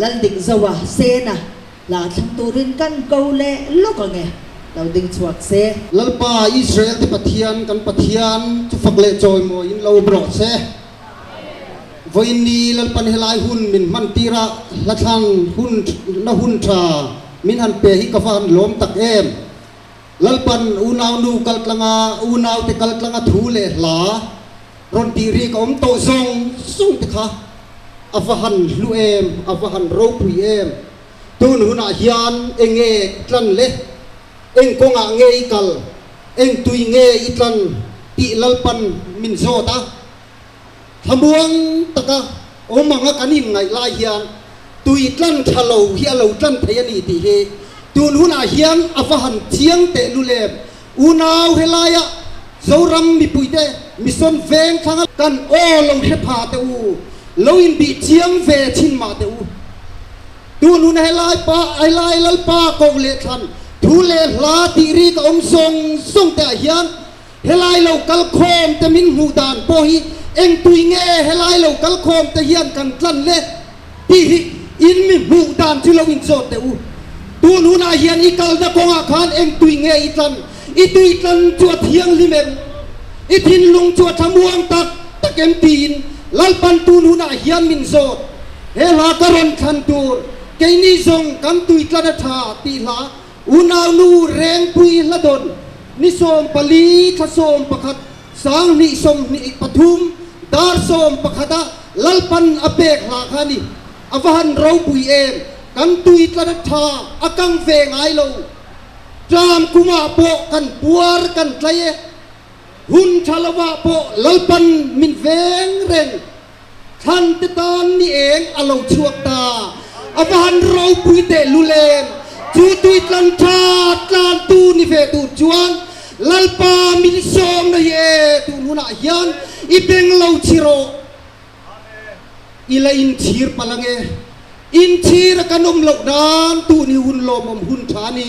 Laldikzoa Sena la thlang turin kan ko leh lawk ang e, lo ding chhuak se. Lalpa Israel te Pathian, kan Pathian chu fak leh chawimawiin lo brawh se. Vawiin ni Lalpan helai hun min hman tirah hla thlang hun na hun tha min han pe hi ka va han lawm tak em. Lalpan unaunu kaltlanga unaute kaltlanga thu leh hla rawn tih ri ka awm tawh zawng zawng te kha a va han hlu em, a va han ropui em. Tun hunah hian eng nge tlan le, eng kawngah nge i kal, eng tui nge i tlan tih Lalpan min zawt a. Thlamuang taka awm anga kan inngaih lai hian tui tlan tha lo hi a lo tlan thei a ni tih hi tun hunah hian a va han chiang teh lul em. Unau helaia Zoram mipuite mission veng thlanga kan aw lo hre pha teh u, lo inbih chiang ve chhin mah teh u. Tun hun helai pa helai Lalpa koh leh thlan thu leh hla tih ri ka awm zawng zawng te ah hian Helai lo kal khawm te min hmuh dan pawh hi eng tui nge helai lo kal khawm te hian kan tlan le tih hi in mi hmuh dan chu lo inchawt teh u. Tun hunah hian i kalna kawngah khan eng tui nge i tlan? I tui tlan chu a thianghlim em? I thinlung chu a thlamuang tak tak em tiin Lalpan tun hunah hian min zawt. He hla ka rawn thlan tur keini zawng kan tui tlan a tha tih hla Unaunu Rengpui Hladawn ni 14 thla 11 2023 dar 11 a Lalpan a pek hla kha a ni. A va han ropui em! Kan tui tlan a tha a kang ve ngai lo. Tlam kumah pawh kan puar kan tlai e. Hun tha lovah pawh Lalpan min veng reng. Thlan te tan ni eng a lo chhuak ta. A va han ropui teh lul em! Chu tui tlan tha tlan tu ni ve tur chuan Lalpa min sawm na hi e tun hunah hian i beng lo chhi rawh. I la inchhir palh ange. Inchhir a kan awm loh nan tun hi hun lawmawm hun tha a ni.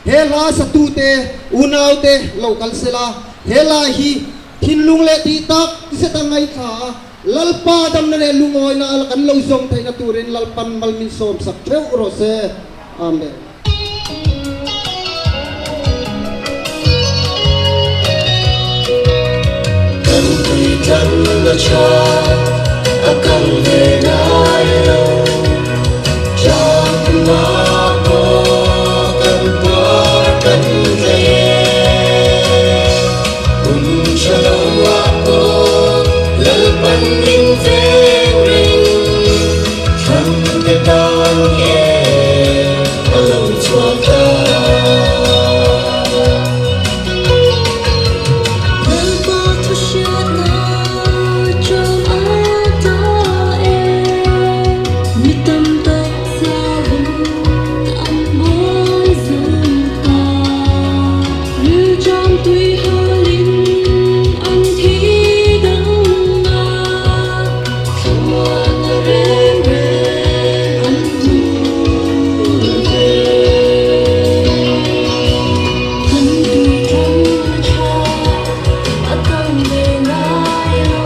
He hla satute unaute lo kal sela, he lai hi Thinlung leh tih tak zet a ngaithla a, Lalpa damna leh lungawina a kan lo zawm theihna turin Lalpan mal min sawmsak theuh rawh se. Amen. Kan tui tlan a tha, a kang ve ngai lo. Tlang mah pawh kan puar kan tlei e. Hun tha lo ah pawh Lalpan min veng reng, thlan te tan nge a lo chhuak ta. Lalpa thu hriatna chawm a ta e, mi tam tak zauin an buai zung ta. Rilṭam tui halin an thi dang a, thlamuanna reng reng an tur ve. Kan tui tlang a ṭha, a kang ve ngai lo.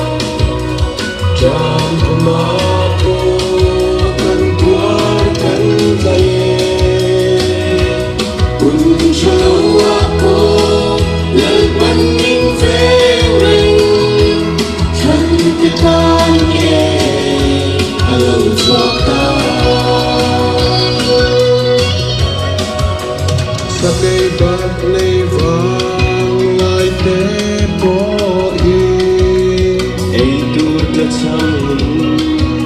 Ṭam kuma pawh kan tuar kan tlai e. Hun tha lo ah pawh Lalpan min veng reng, thlan te tan nge a lo chhuak ta. Sakei bak nei vang ngai te pawh hi. Ei tur tla changin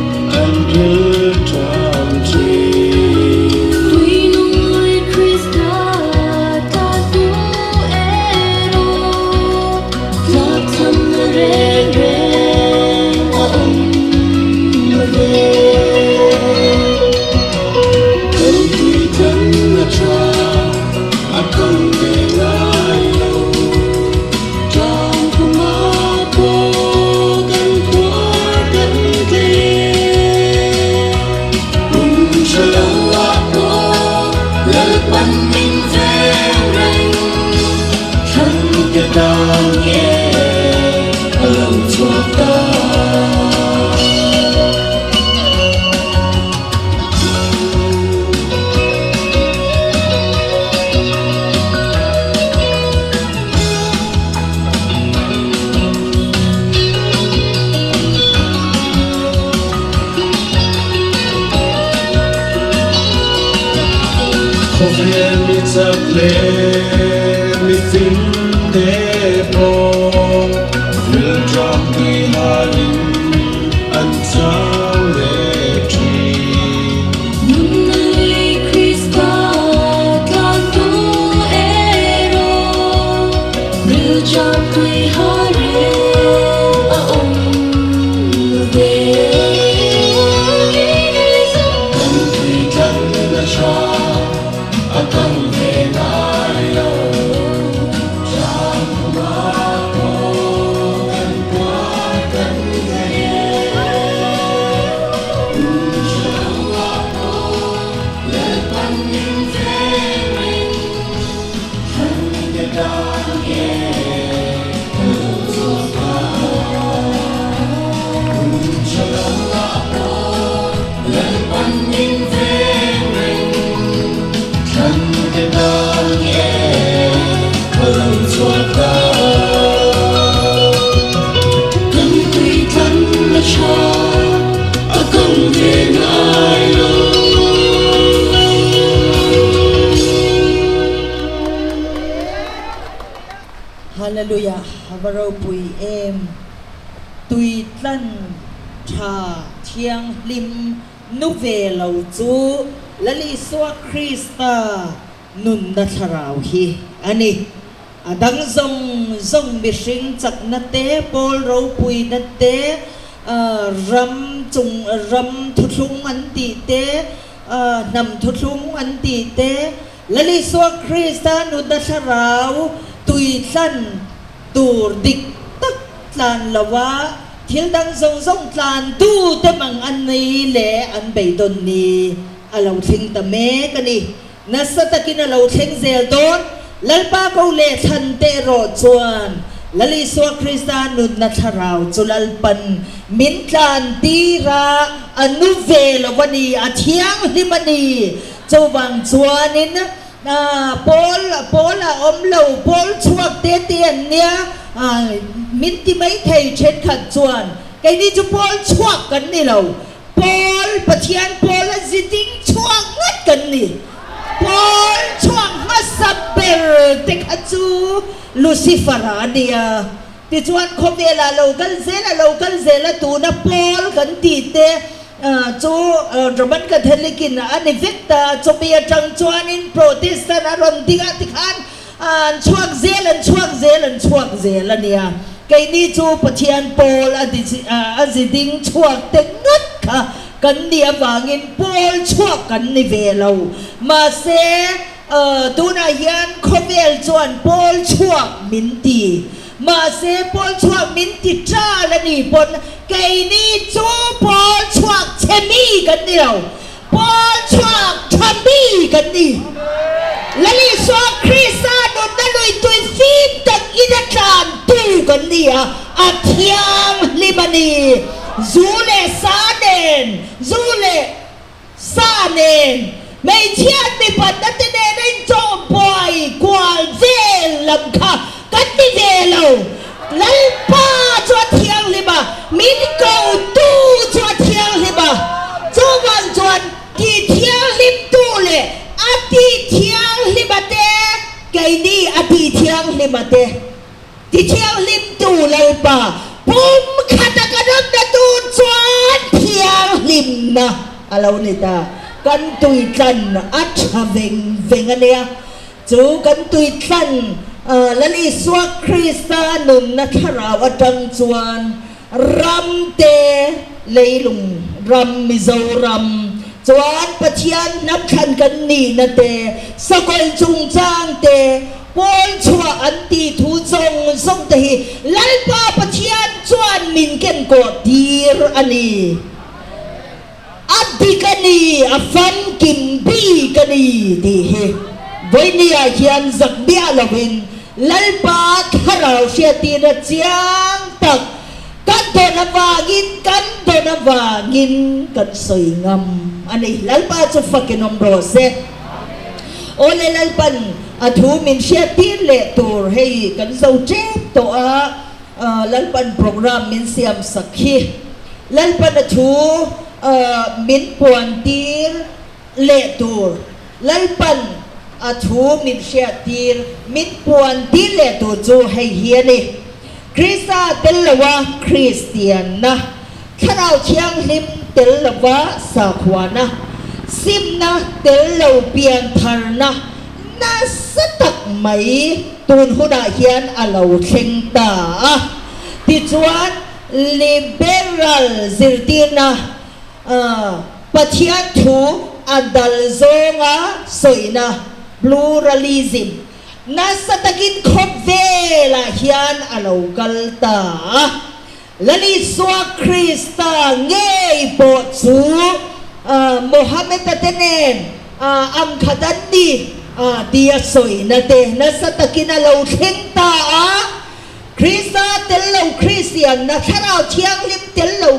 Khawvel mi chak leh mi fim te pawh rilṭam tui halin an chau leh ṭhin. Nunna lui Krista tlantu erawh rilṭam tui hal reng a awm lo ve. Kan tui tlan na tha a kang ve ngai lo. Tlan khuma pawh kan puan kan daih e. Hun tha lo ah pawh Lalpan min veng reng. Thlan te tan nge ka lo chhuak ta. Hun tha lo ah pawh Lalpan min veng reng. Thlan te tan nge ka lo chhuak ta. Kan tui tlan na tha a kang ve ngai lo. Hallelujah a va ropui em tui tlan tha thianghlim nu ve lo chu Lal Isua Krista nunna thlarau hi a ni. A dang zawng zawng mihring chakna te, pawl ropuina te, ram chung ram thuthlung an tih te, hnam thuthlung an tih te, Lal Isua Krista nunna thlarau tui tlan tur dik tak tlan loa thil dang zawng zawng tlan tu te mang an nei leh an beidawn ni a lo thleng ta mek a ni. Nasa takin a lo thleng zel dawn. Lalpa ko leh thlan teh rawh chuan Lal Isua Krista nunna thlarau chu Lalpan min tlan tir a, a nu ve lo a ni, a thianghlim a ni. Chuvang chuanin Paul, Paul a awm lo, Paul chhuak te te an nia, min ti maithei thenkhat chuan keini chu Paul chhuak kan ni lo. Paul, Pathian Paul a zi ding chhuak ngat kan ni. Paul chhuak hmasa ber te kha chu Lucifer a nia. Tichuan khawvelah lo kal zel a lo kal zel a tuna Paul kan tih te chu Roman Catholic in a ni vek ta. Chumi atang chuanin Protestant a rawn ding a tikhan An chhuak zel, an chhuak zel, an chhuak zel a nia. Keini chu Pathian pawl a a ziding chhuak te ngat kha kan nih avangin pawl chhuak kan ni ve lo. Mahse, tunah hian khawvel chuan pawl chhuak min ti. Mahse, pawl chhuak min ti ṭal a nih pawn keini chu pawl chhuak chhe mi kan ni lo. Pawl chhuak tha mi kan ni. Lal Isua Krista nunna lui tui fim tak in a tlan tu kan ni a, a thianghlim a ni. Zu leh sa nen, zu leh sa nen, hmeichhiat mipatna te nen a inchawm buai kual vel lam kha kan ti ve lo. Lalpa chu a thianghlim a, min kotu chu a thianghlim a. Chuvang chuan ti thianghlimtu leh a ti thianghlima te, keini a ti thianghlima te, ti thianghlimtu Lalpa pum khata kan awmna tur chuan thianghlimna a lo ni ta. Kan tuitlan a tha veng veng a nia. Chu kan tuithlan Lal Isua Krista nunna thlarau atang chuan ram te leilung ram Mizoram chuan Pathian hnamthlan kan nihna te sakawlh chungchang te pawl chhuah an tih thu zawng zawng te hi Lalpa Pathian chuan min kenkawh tir a ni. A dik a ni, a famkim bik a ni tih hi vawinia hian zak miah lovin Lalpa thlarau hriattirna chiang tak kan dawn avangin kan dawn avangin kan sawi ngam a ni. Lalpa chu fakin awm rawh se. Awle Lalpan a thu min hriattir leh tur hei kan zo tep tawh a. Lalpan program min siam sak hi Lalpan a thu min puan tir leh tur Lalpan. a thu min hriattir, min puantir leh tur chu hei hi a ni, Krista tel loa Kristianna, Thlarau Thianghlim tel lova sakhuana, simna tel lo piantharna nasa tak mai tun hunah hian a lo thleng ta a. Tichuan, liberal zirtirna Pathian thu a dal zawnga sawina, pluralism, nasa takin khawp velah hian a lo kal ta a. Lalisua Krista ngei pawh chu Mohammed-a te nen ang khat an ni tia sawina te nasa takin a lo thleng ta a. Krista tel lo Kristianna, Thlarau Thianghlim tel lo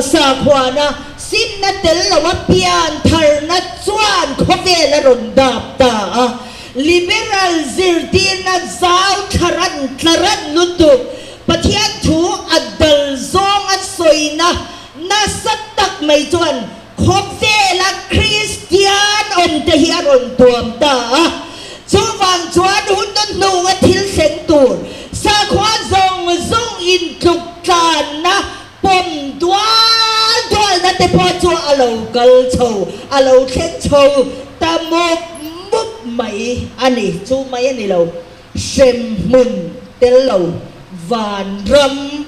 sakhuana, simna tel lo a pian tharna chuan khawvel a rawn dap ta a. Liberal zirtirna zau thlaran tlaran lutuk, Pathian thu a dal zawng a sawina nasa tak mai chuan Khawvela Kristian awmte hi a rawn tuam ta a, chuvang chuan hun nawn hnunga thil thleng tur sakhua zawng zawng intluk tlanna pawm dual dualna te pawh chu a lo kal chho, a lo thleng chho ta mup mup mai a ni. Chu mai a ni lo, hremhmun tel lo vanram.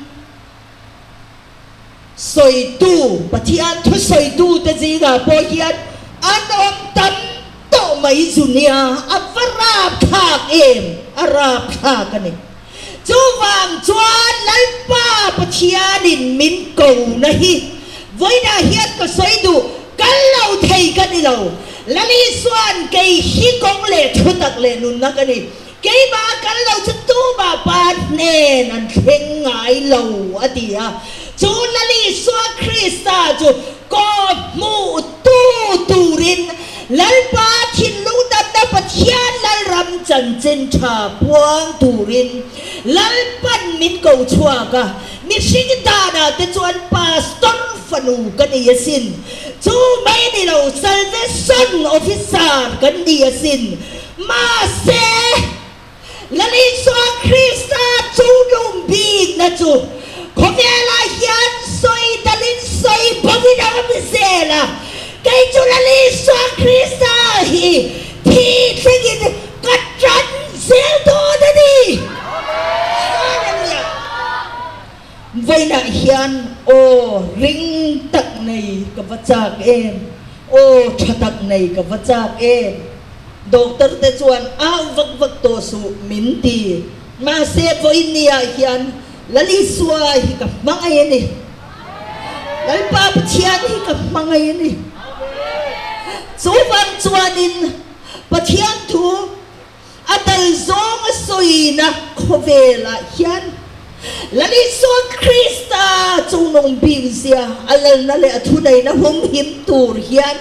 Sawitu, Pathian thusawitute zingah pawh hian an awm tam tawh mai zu nia, a va rapthlak em? A rapthlak a ni. Chuvang chuan Lalpa Pathianin min kona hi vawiinah hian ka sawi duh, kal lo thei ka ni lo. Lali chuan kei hi kawng leh thutak leh nunna ka ni. Keimah a kal lo chu tumah pa hnen an thleng ngai lo, a ti a. Chu Lal Isua Krista chu kaw hmuh tu turin Lalpa thinlung damna Pathian Lalram chanchin tha puang turin Lalpan min ko chhuak a. Mihring danah te chuan pastor fanu ka ni asin. Chu mai ni lo, Salvation Officer kan ni asin. Mahse, Lal Isua Krista chu lung bikna chu khawvelah hian sawi dalin sawi bovin a awm zel a. Kei chu Lal Isua Krista hi thi thlengin ka tan zel dawn a ni. Hallelujah! Vawiinah hian aw ring tak nei ka va chak em! Aw tha tak nei ka va chak em! Doctor te chuan au vak vak tawh suh min ti. Mahse vawiin ni ah hian Lalisua hi ka hmangaih a ni. Lalpa Pathian hi ka hmangaih a ni. Chuvang chuanin Pathian thu A dal zawng a sawina khawvelah hian Lalisua Krista chungnung bik zia a lalna leh a thuneihna humhim tur hian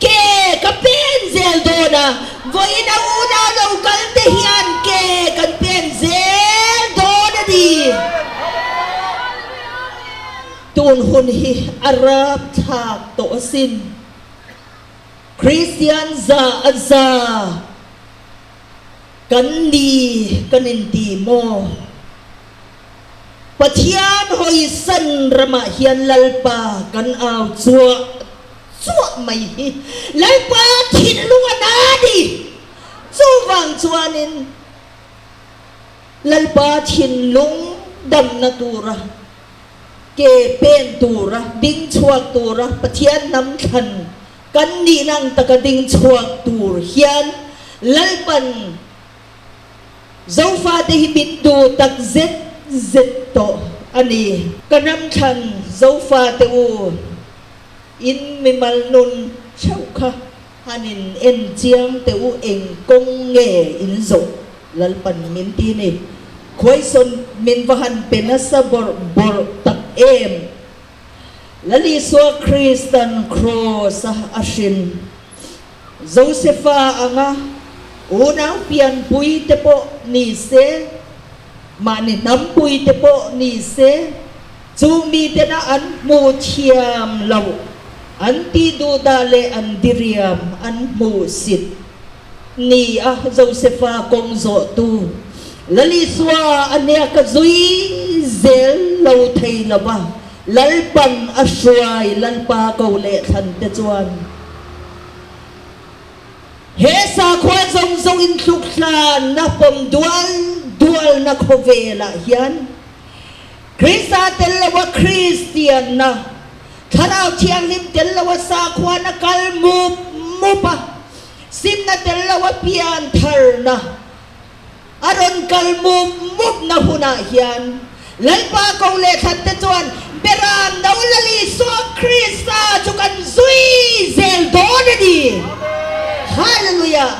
ke ka pen zel dawn a, vawiin a unau lo kal te hian ke kan pen zel dawn a ni. Tun hun hi a rapthlak tawh asin. Kristian za a za kan ni kan inti maw? Pathian hawisan ramah hian Lalpa kan au chuah chuah mai hi Lalpa thinlung a na ni. Chuvang chuanin Lalpa thinlung damna tura Ke pen tura ding chhuak tura Pathian hnam thlan kan nihna ang taka ding chhuak tur hian Lalpan Zofate hi min duh tak zet zet tawh a ni. Ka hnam thlan Zofate u, in mimal nun theuh kha han in en chiang teh u eng kawng nge in zawh Lalpan min ti ni. Khuaisawn min va han pe nasa bawrh bawrh tak em! Lal Isua Kristan Kraws-a a hrin Josefa anga unau pianpui te pawh ni se, mahni hnampui te pawh ni se, chu mitena an hmuh thiam loh, an tih duhdah leh an diriam an hmuhsit. Ni a, Josefa kawng zawhtu Lalisua a nia ka zui zel lo thei lo va, Lalpan a hruai Lalpa ko leh thlan te chuan he sakhua zawng zawng inthluk hlanna pawm dual dualna khawvelah hian Krista tel loa Kristianna, Thlarau Thianghlim tel loa sakhuana kal mup mup a, Simna tel lo a pian tharna a rawn kal mup mupna hunah hian Lalpa ko leh thlan te chuan Beram no Lal Isua Krista chu kan zui zel dawn a ni. Hallelujah!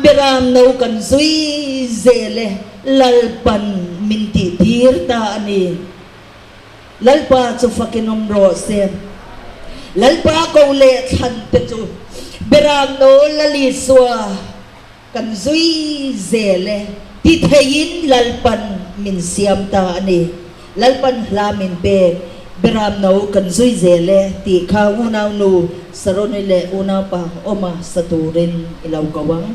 Beram no kan zui zel e, Lalpan min tihtir ta a ni. Lalpa chu fakin awm rawh se. Lalpa ko leh thlan te chu Beram no Lal Isua kan zui zel e ti theiin Lalpan min siam ta a ni. Lalpan hla min pek Beram no kan zui zel e tih kha unau nu Saroni leh unaupa Awma sa turin i lo ko ang.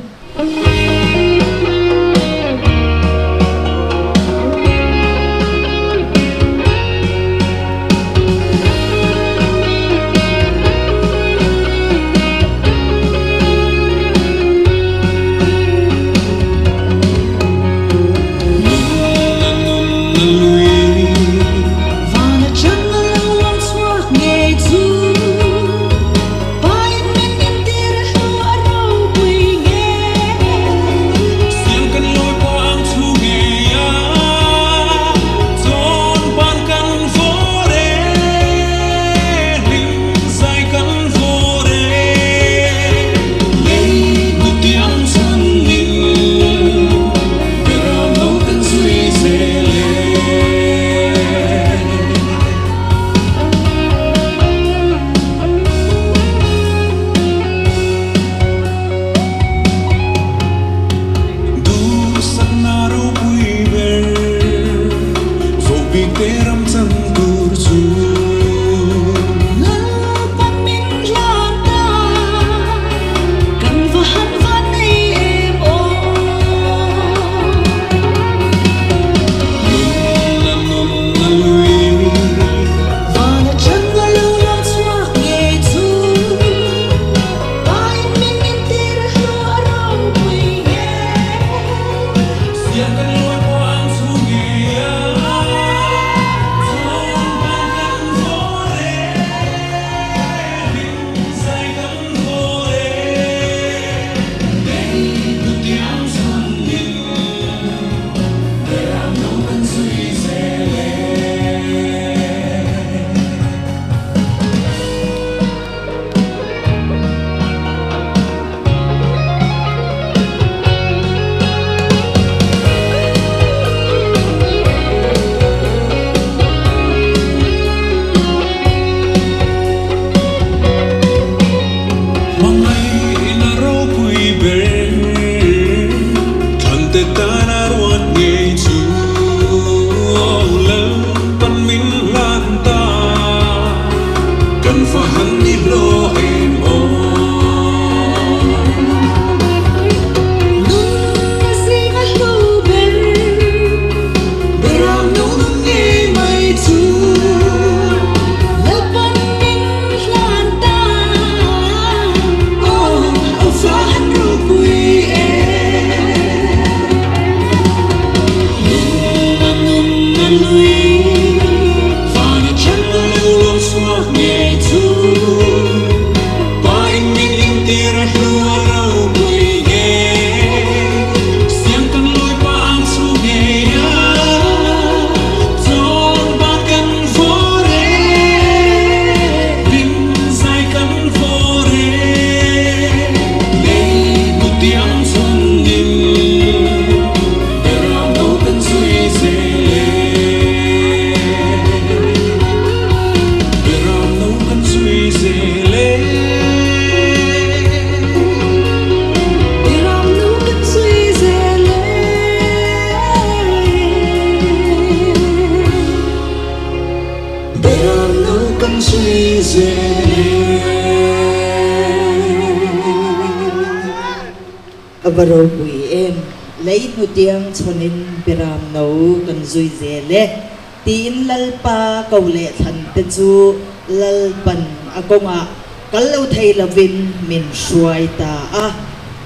A va ropui em! Lei hnutiang chhawnin Biram no kan zui zel e, tiin Lalpa ko leh thlan te chu Lalpan a kawngah kal lo thei lovin min hruai ta a.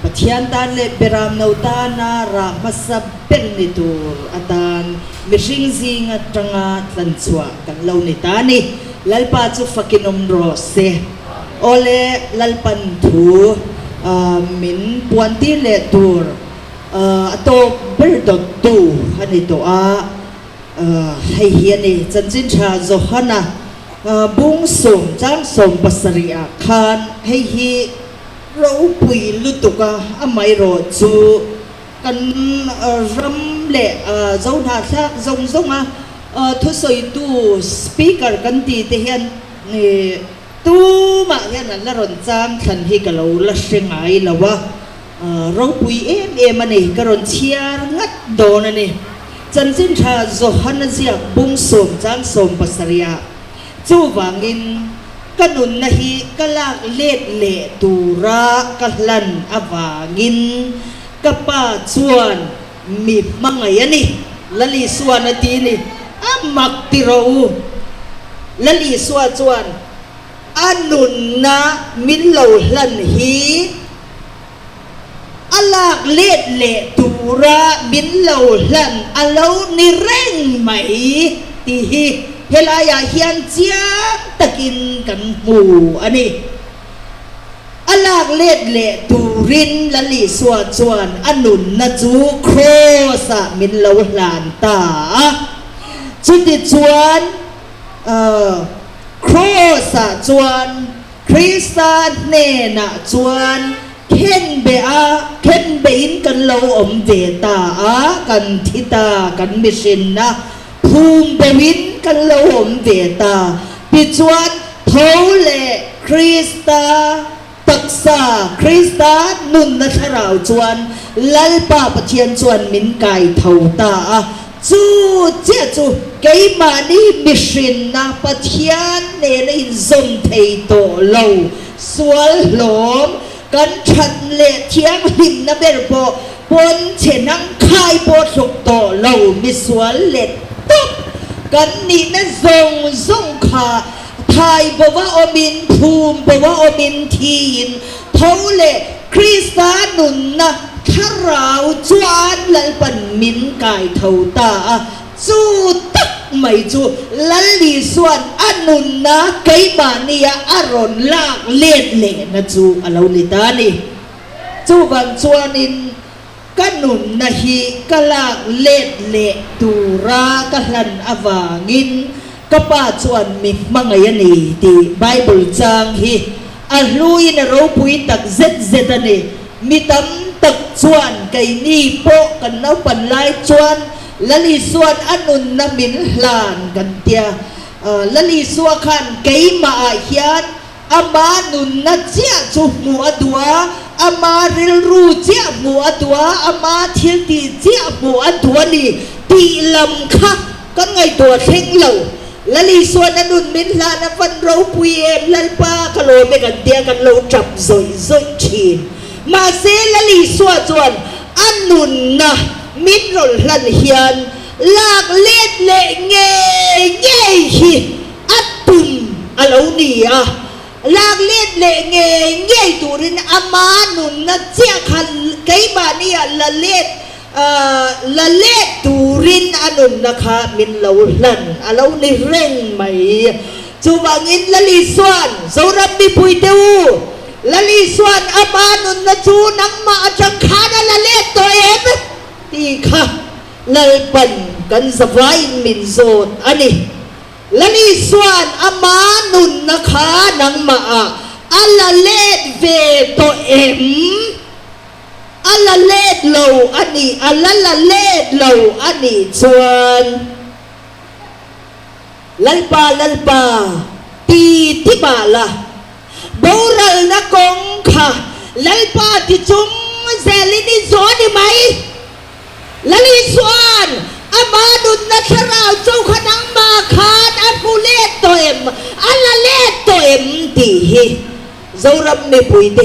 Pathian tan leh Biram no tana rah hmasa ber ni tur atan mihring zing atanga tlanchhuah kan lo ni ta a ni. Lalpa chu fakin awm rawh se. Awle Lalpan thu min puantir leh tur a tawp ber dawttu a ni tawh a, hei hi a ni. Chanchin tha Johana bung sawm chang 70 ah khan hei hi ropui lutuk a, amaherawh chu kan ram leh Zohnahthlak zawng zawnga thusawitu speaker kan tih te hian Tumah hian an la rawn chang thlan hi ka lo la hre ngai lo a, ropui em em a ni, ka rawn chhiar ngat dawn a ni. Chanchin tha Johana ziak bung sawm chang 70 ah chuvangin ka nunna hi ka lak let leh tura ka hlan avangin ka pa chuan mi hmangaih a ni, Lal Isua'n a ti ni. A mak ti rawh u. Lal Isua chuan a nunna min lo hlan hi a lak let leh tura min lo hlan a lo ni reng mai tih hi helaiah hian chiang takin kan hmu a ni. A lak let leh turin Lal Isua chuan a nunna chu Kraws-ah min lo hlan ta a. Chutichuan, Kraws-ah chuan Krista hnenah chuan khenbeh a, khenbehin kan lo awm ve ta a, kan thi ta, kan mihrinna phum boin kan lo awm ve ta. Tichuan, tho leh Krista taksa, Krista nunna thlarau chuan Lalpa Pathian chuan min kai tho ta a. Chu chiah chu keimahni mihrinna Pathian nena inzawm thei tawh lo, sual hlawm, kan that leh thianghlimna ber pawh pawn chhe nang khai pawh thluk tawh lo, misual let tawp kan nihna zawng zawng kha thai bova awmin, phum bova awmin thiin tho leh Krista nunna thlarau chuan Lalpan min kai tho ta a, chu tak mai chu Lal Isua'n a nunna keimahnia a rawn lak let lehna chu a lo ni ta a ni. Chuvang chuanin ka nunna hi ka lak let leh tura ka hlan avangin ka pa chuan mi hmangaih a ni tih Bible chang hi a hluin a ropui tak zet zet a ni. Mi tam tak chuan keini pawh kan naupan lai chuan Lal Isua'n a nunna min hlan kan tia. Lal Isua khan keimahah hian Ama nunna chiah chu hmuh a duh a, ama rilru chiah hmuh a duh a, ama thiltih chiah hmuh a duh a ni tih lam kha kan ngaihtuah thleng lo. Lal Isua'n a nun min hlan a van ropui em Lalpa ka lawm e kan tia kan lo tap zawih zawih thin. Mahse Lal Isua chuan a nunna min rawn hlan hian lak let leh ngei ngei hi A tum a lo ni a, lak let leh ngei ngei turin ama nunna chiah kha keimahnia la let la let turin a nunna kha min lo hlan a lo ni reng mai. Chuvangin Lal Isua'n Zoram mipuite u, Lal Isua'n ama nunna chu nangmah atang khan a la let tawh em? tih kha Lalpan kan zavaiin min zawt a ni. Lal Isua'n ama nunna kha nangmah ah a la let ve tawh em? A la let lo a ni, a la la let lo a nih chuan Lalpa, Lalpa ti ti mah la, boralna kawng kha Lalpa ti chung zelin i zawh a ni mai. Lal Isua'n ama nunna thlarau chu kha nangmah khan a hmu let tawh em, a la let tawh em tih hi Zoram mipuite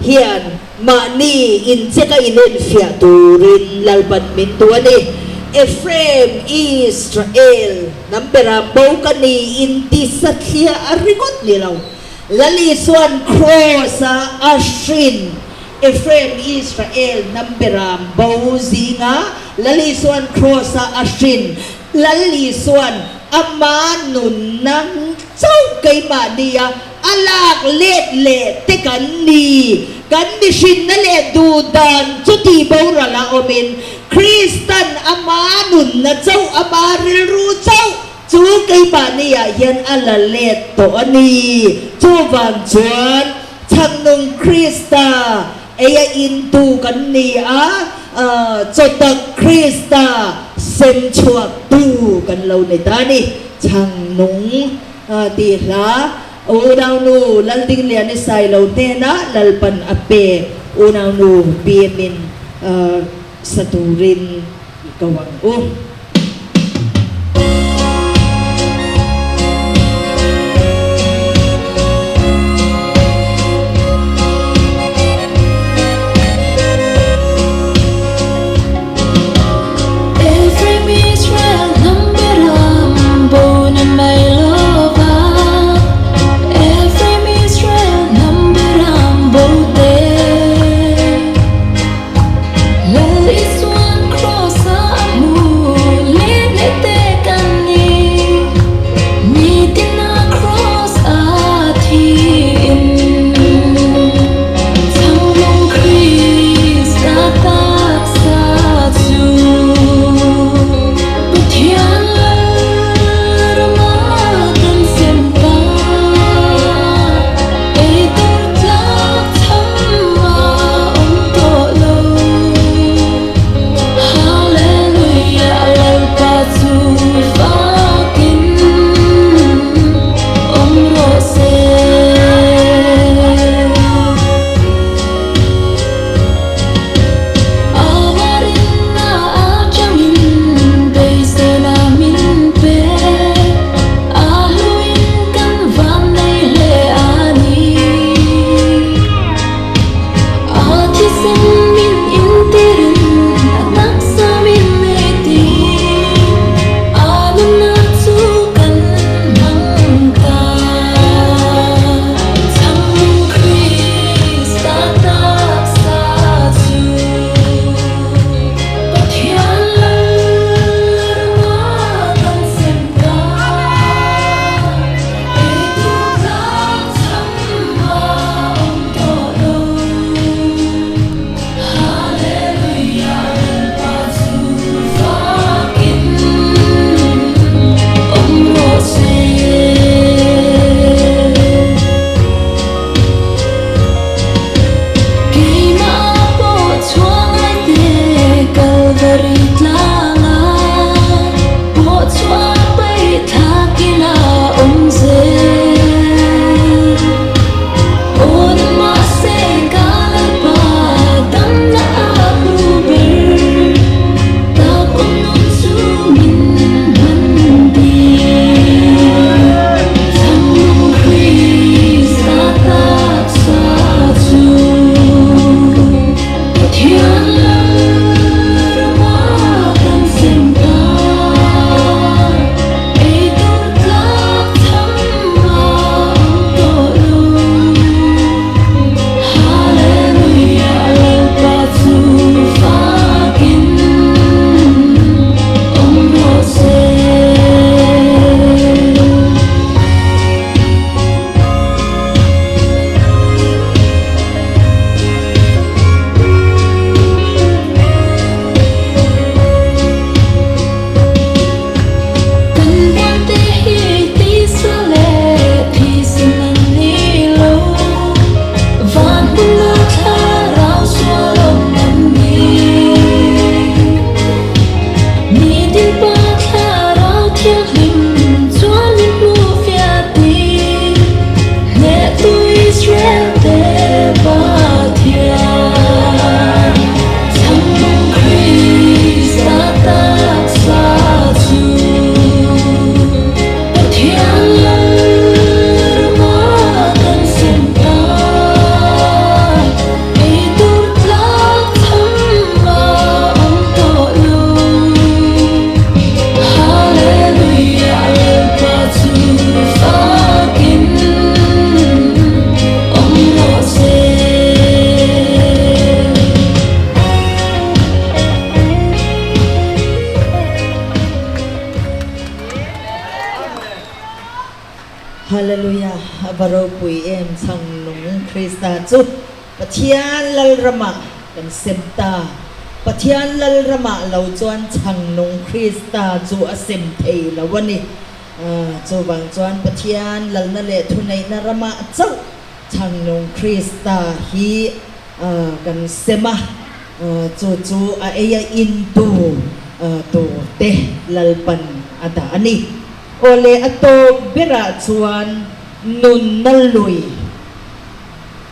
hian. Mahni incheka inenfiah turin Lalpan min duh a ni. Ephraim, Israel, hnam bera bo ka ni inti sathliah a ringawt ni lo. Lal Isuan Kraws-a a hrin Ephraim, Israel, hnam bera bo zinga Lal Isuan Kraws-a a hrin Lal Isuan ama nunna chauh keimahni a A lak let leh te kan ni. Kan mihrinna leh duh dan chu tih boral a awmin Kristan ama nunna chauh, ama rilru chauh chu keimahniah hian a la let tawh a ni. Chuvang chuan chhangnung Krista eia intu kan ni a, chawtak Krista sem chhuaktu kan lo ni ta a ni. Chhangnung. Tih hla unaunu Laldingliani Sailo hnenah Lalpan a pek unaunu BM-in sa turin i ko ang u. Ephraim Israel hnam beram bo ni mai lova Ephraim Israel hnam beram bo te Lal Isuan Kraws-a a hmu. ropui em chhang nung Krista chu Pathian Lalramah kan sem ta. Pathian Lalramah lo chuan chhang nung Krista chu a sem thei lo a ni. Chuvang chuan Pathian Lalna leh thuneihna ramah chauh chhang nung Krista hi kan sem a. Chu chu a ei a intu turte Lalpan a dah a ni. Aw le a tawp berah chuan nunna lui,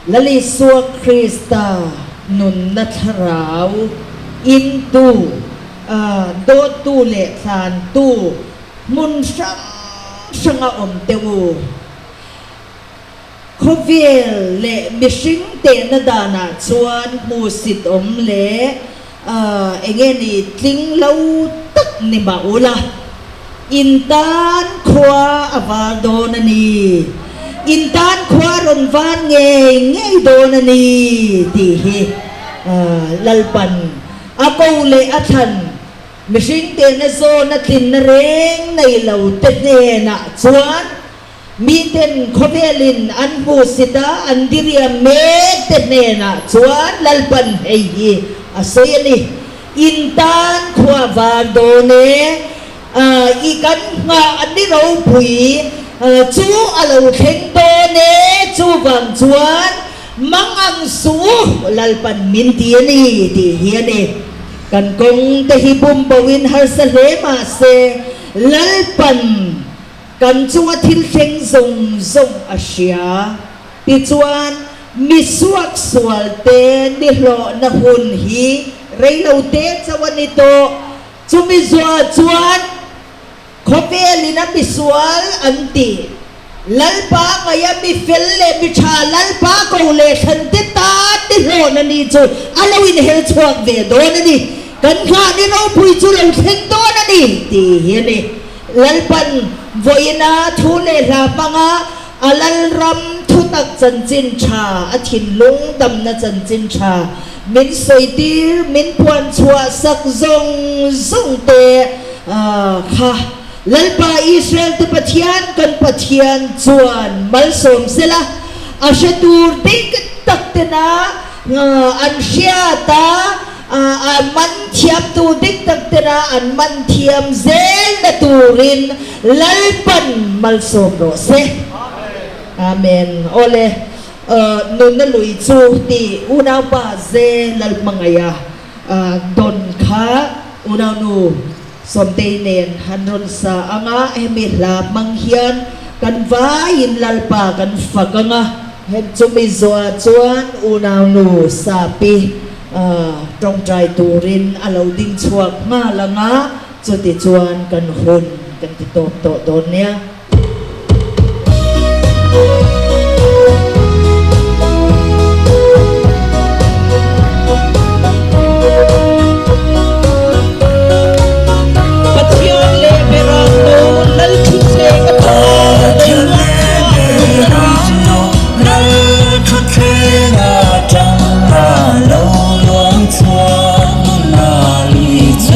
Lal Isua Krista nunna thlarau intu, dawttu leh thlantu hmun hrang hranga awm teh u. Khawvel leh mihring tehna danah chuan hmuhsit awm leh enge ni tling lo tak ni mah ula, in tan khua a var dawn a ni, in tan khua a rawn var ngei ngei dawn a ni tih hi Lalpan a ko leh a thlan mihring tehna zawn a tlinna reng nei lo te hnenah chuan Miten khawvelin an hmuhsit a, an diriam mek te hnenah chuan Lalpan hei hi a sawi a ni, In tan khua var dawn e, i kan nghah a ni ropui chu a lo thleng dawn e, chuvang chuan mang ang suh u, Lalpan min ti a ni tih hi a ni. Kan kawng te hi bum boin harsa hle mah se, Lalpan Kan chunga thil thleng zawng zawng a hria. Tichuan, mi suaksual te nihlawhna hun hi reilo te chauh a ni tawh. Chumi zuah chuan khawvelin a misual an ti. Lalpa ngaia mi fel leh mi tha Lalpa ko leh thlan te tan nihlawhna ni chu a lo inhel chhuak ve dawn a ni. Kan nghah ni ropui chu lo thleng dawn a ni tih hi a ni. Lalpan vawiina thu leh hla hmanga a Lalram thutak chanchin tha, a thinlung damna chanchin tha min sawitir, min puan chhuah sak zawng zawng te kha Lalpa Israel te Pathian kan Pathian chuan malsawm sela, a hre tur dik tak tena an hriat a, A man thiamtu dik tak tena an man thiam zelna turin Lalpan malsawm rawh se. Amen. Awle, nunna lui chu tih unaupa ze Lalhmangaih a dawn kha unaunu Sawmtei nen han rawn sa anga hemi hla hmang hian kan vaiin Lalpa kan fak anga hem chumi zuah chuan unaunu Sapi tawngtai turin a lo ding chhuak nghal anga chuti chuan kan hun kan ti tawp tawh dawn nia. Pathian leh Beramno Lal thutthleng atang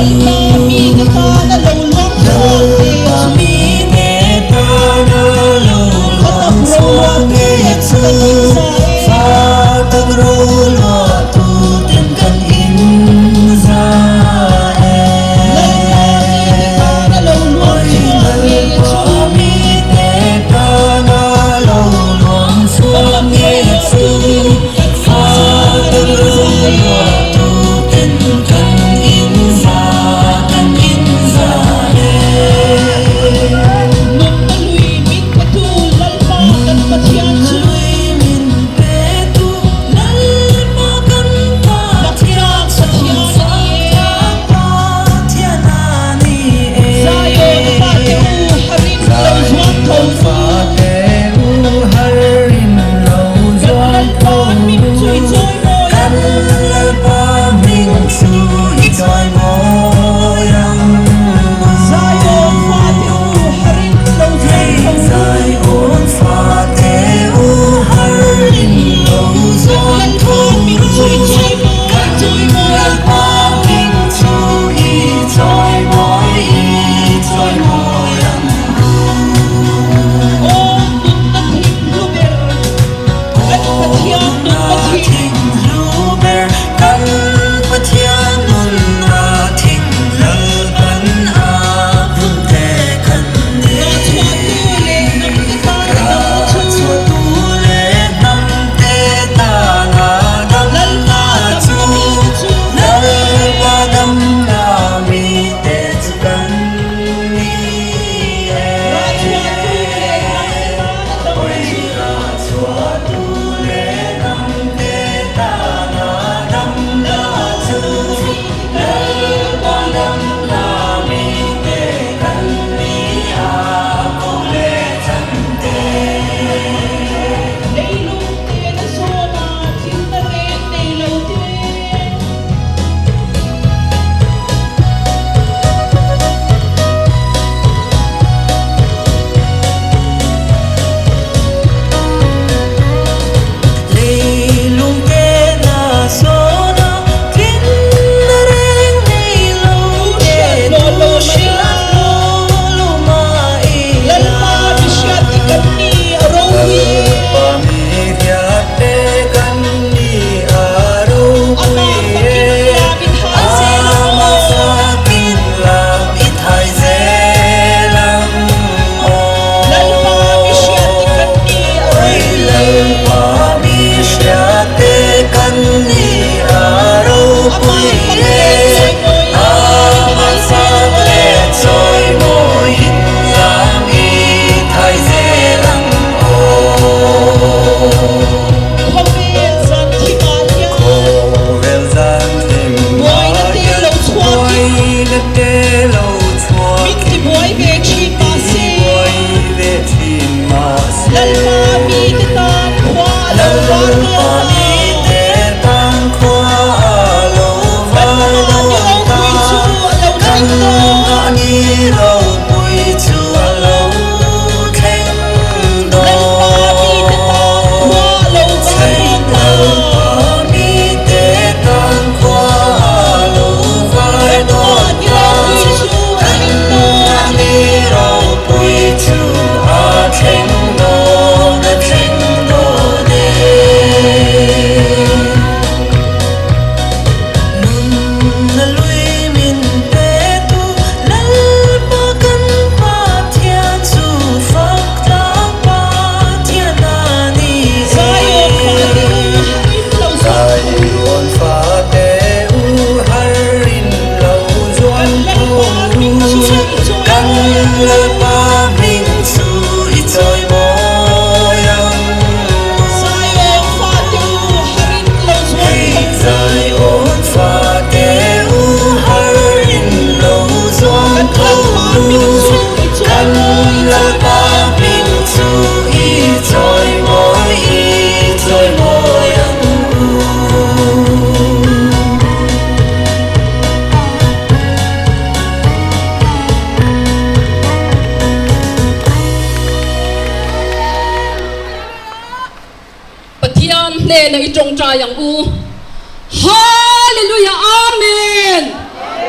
Lalpa mite tan a lo luang chhuak tih chu. Khawvel zan thimah hian. Khawvel zan thimah Buaina te hian lo chhuakin. Buaina te lo chhuakin. Min tibuai ve thin mahse. Tibuai ve thin mahse. Lalpa mite tan khua a lo var dawn Lalpa ta. mite tan khua a lo Kan var hma ni dawn ta. ropui chu a lo Kan thleng dawn. hma ni ropui chu a lo thleng Lalpa mite tan dawn. khua a lo var dawn ta. Lalpa mite tan khua a lo var Kan hma dawn ni ta. ropui chu a Kan thleng hma dawn. ni ropui chu a thleng dawn, a thleng dawn e. Nunna lui min pe tu Lalpa kan Pathian chu fak tlak Pathian a ni e. Zion fate u harin lo zuan tho. Zion fate u harin lo zuan Kan Lalpa hming chu i chawi Kan mawi ang u. Lalpa hming chu i chawi mawi ang u. Zion fate u harin lo zuan tho. Zion fate u harin lo zuan Kan tho. Lalpa hming chu i chawi Kan mawi, i chawi Lalpa mawi. hming chu i chawi mawi, i chawi mawi ang u. Pathian hnenah i tawngtai ang u. Hallelujah Amen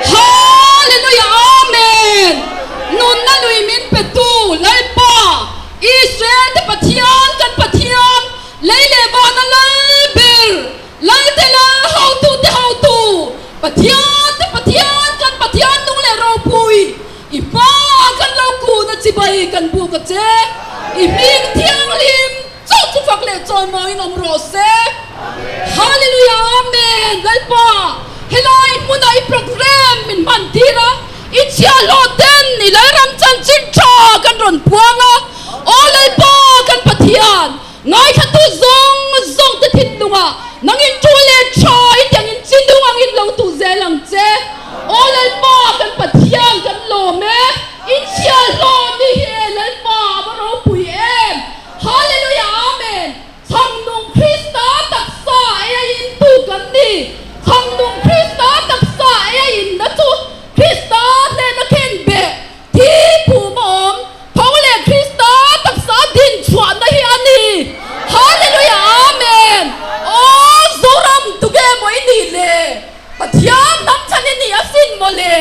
Hallelujah Amen Nunna lui min petu Lalpa Israel te Pathian kan Pathian lei leh vana lal ber Lal te lal hotu te hotu Pathian te Pathian kan Pathian nung leh ropui I hma kan lo kun a chibai kan buk a che I hming thianghlim Chu chu fak leh chawimawiin awm rawh se. Hallelujah Amen Lalpa helai hmunah i program min hman tir a, i chhiahhlawh ten i Lalram chanchin tha kan rawn puang a, Aw Lalpa kan Pathian ngaithlatu zawng zawng te thinlungah nangin tu leh tha i tiangin chinung angin lo tuh zel ang che. Aw Lalpa kan Pathian kan lawm e, i chhiahhlawh ni hi e Lalpa a va ropui em. Hallelujah Amen! Chhangnung Krista taksa ei a in tu kan ni. Chhangnung Krista taksa ei a in na chu Krista hnena khen beh thi phum a awm. Tho leh Krista taksa din chhuahna hi a ni. Hallelujah Amen! Aw Zoram tuge maw i nih le? Pathian hnam chhan i nih asin maw le?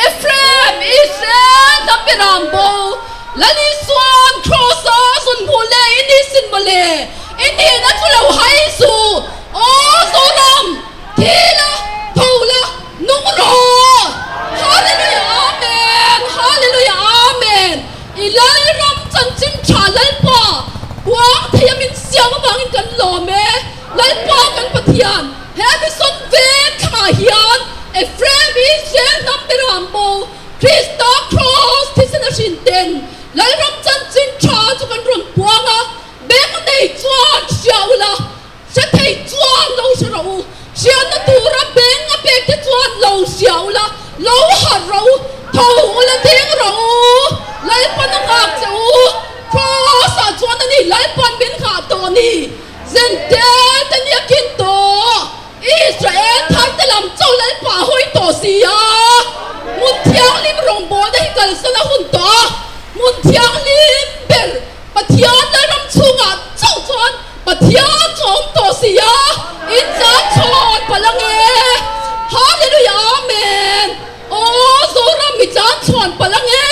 Ephraim, Israel hnam mirang bo, Lal Isuan Kraws-a a zun hmuh leh i nih sin maw le? I nihna chu lo hai suh, Aw Zoram, thi la, tho la, nung rawh! Hallelujah Amen! Hallelujah Amen! I Lalram chanchin tha Lalpa, puang thei a min siam avangin kan lawm e, Lalpa kan Pathian, He mison veng thlangah hian Ephraim Israel hnam berah maw Krista Kraws thisen a hrin ten Lalram chanchin tha chu kan rawn puang a, beng nei chuan hria ula, hre thei chuan lo hre rawh u, hriatna tura beng a pek te chuan lo hria ula, lo harh rawh u, tho ula ding rawh u, Lalpan a nghak che u, Kraws ah chuan a ni Lalpan min nghah tawh a ni. Zente te nia kin tawh, Israel thar te lam chaw Lalpa a hawi tawh si a, hmun thianghlim rawngbawlna hi kalsan a hun tawh a, hmun thianghlim ber Pathian Lalram chhungah chauh chuan Pathian chu a awm tawh si a, in zan chhawn palh ang e. Hallelujah Amen. Aw Zoram mi zan chhawn palh ang e,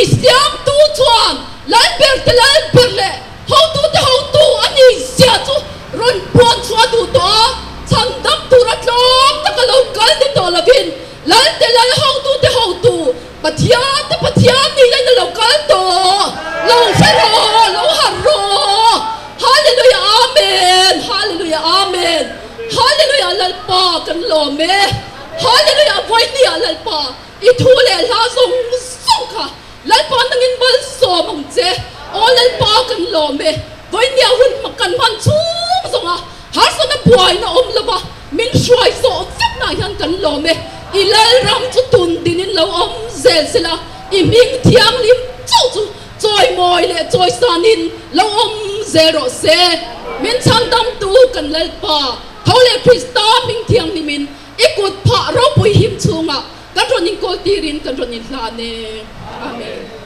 i siamtu chuan Lalber te Lalber leh Hotute hotu a ni zia chu rawn puan chu a duh tawh a, chhan dam tura tlawm taka lo kal ni tawh lovin Lalte lal hotute hotu, Pathiante Pathian ni lain a lo kal tawh, lo hre rawh, lo harh rawh. Hallelujah Amen, Hallelujah Amen, Hallelujah Lalpa kan lawm e, Hallelujah Vawinia Lalpa i thu leh hla zawng zawng kha Lalpa nangin malsawm ang che. Aw Lalpa kan lawm e. Vawinia hun kan hman chhung buaina awm lova min hruai zawh vek nah hian kan lawm e. I Lalram chu tun dinin lo awm zel sela, i hming thianghlim chauh chu chawimawi leh chawisanin lo awm zel rawh se. Min chhandamtu kan Lalpa, tho leh Krista hming thianghlimin i kut phah ropui him chhungah kan rawn inkawl tirin kan rawn inhlan e. Amen.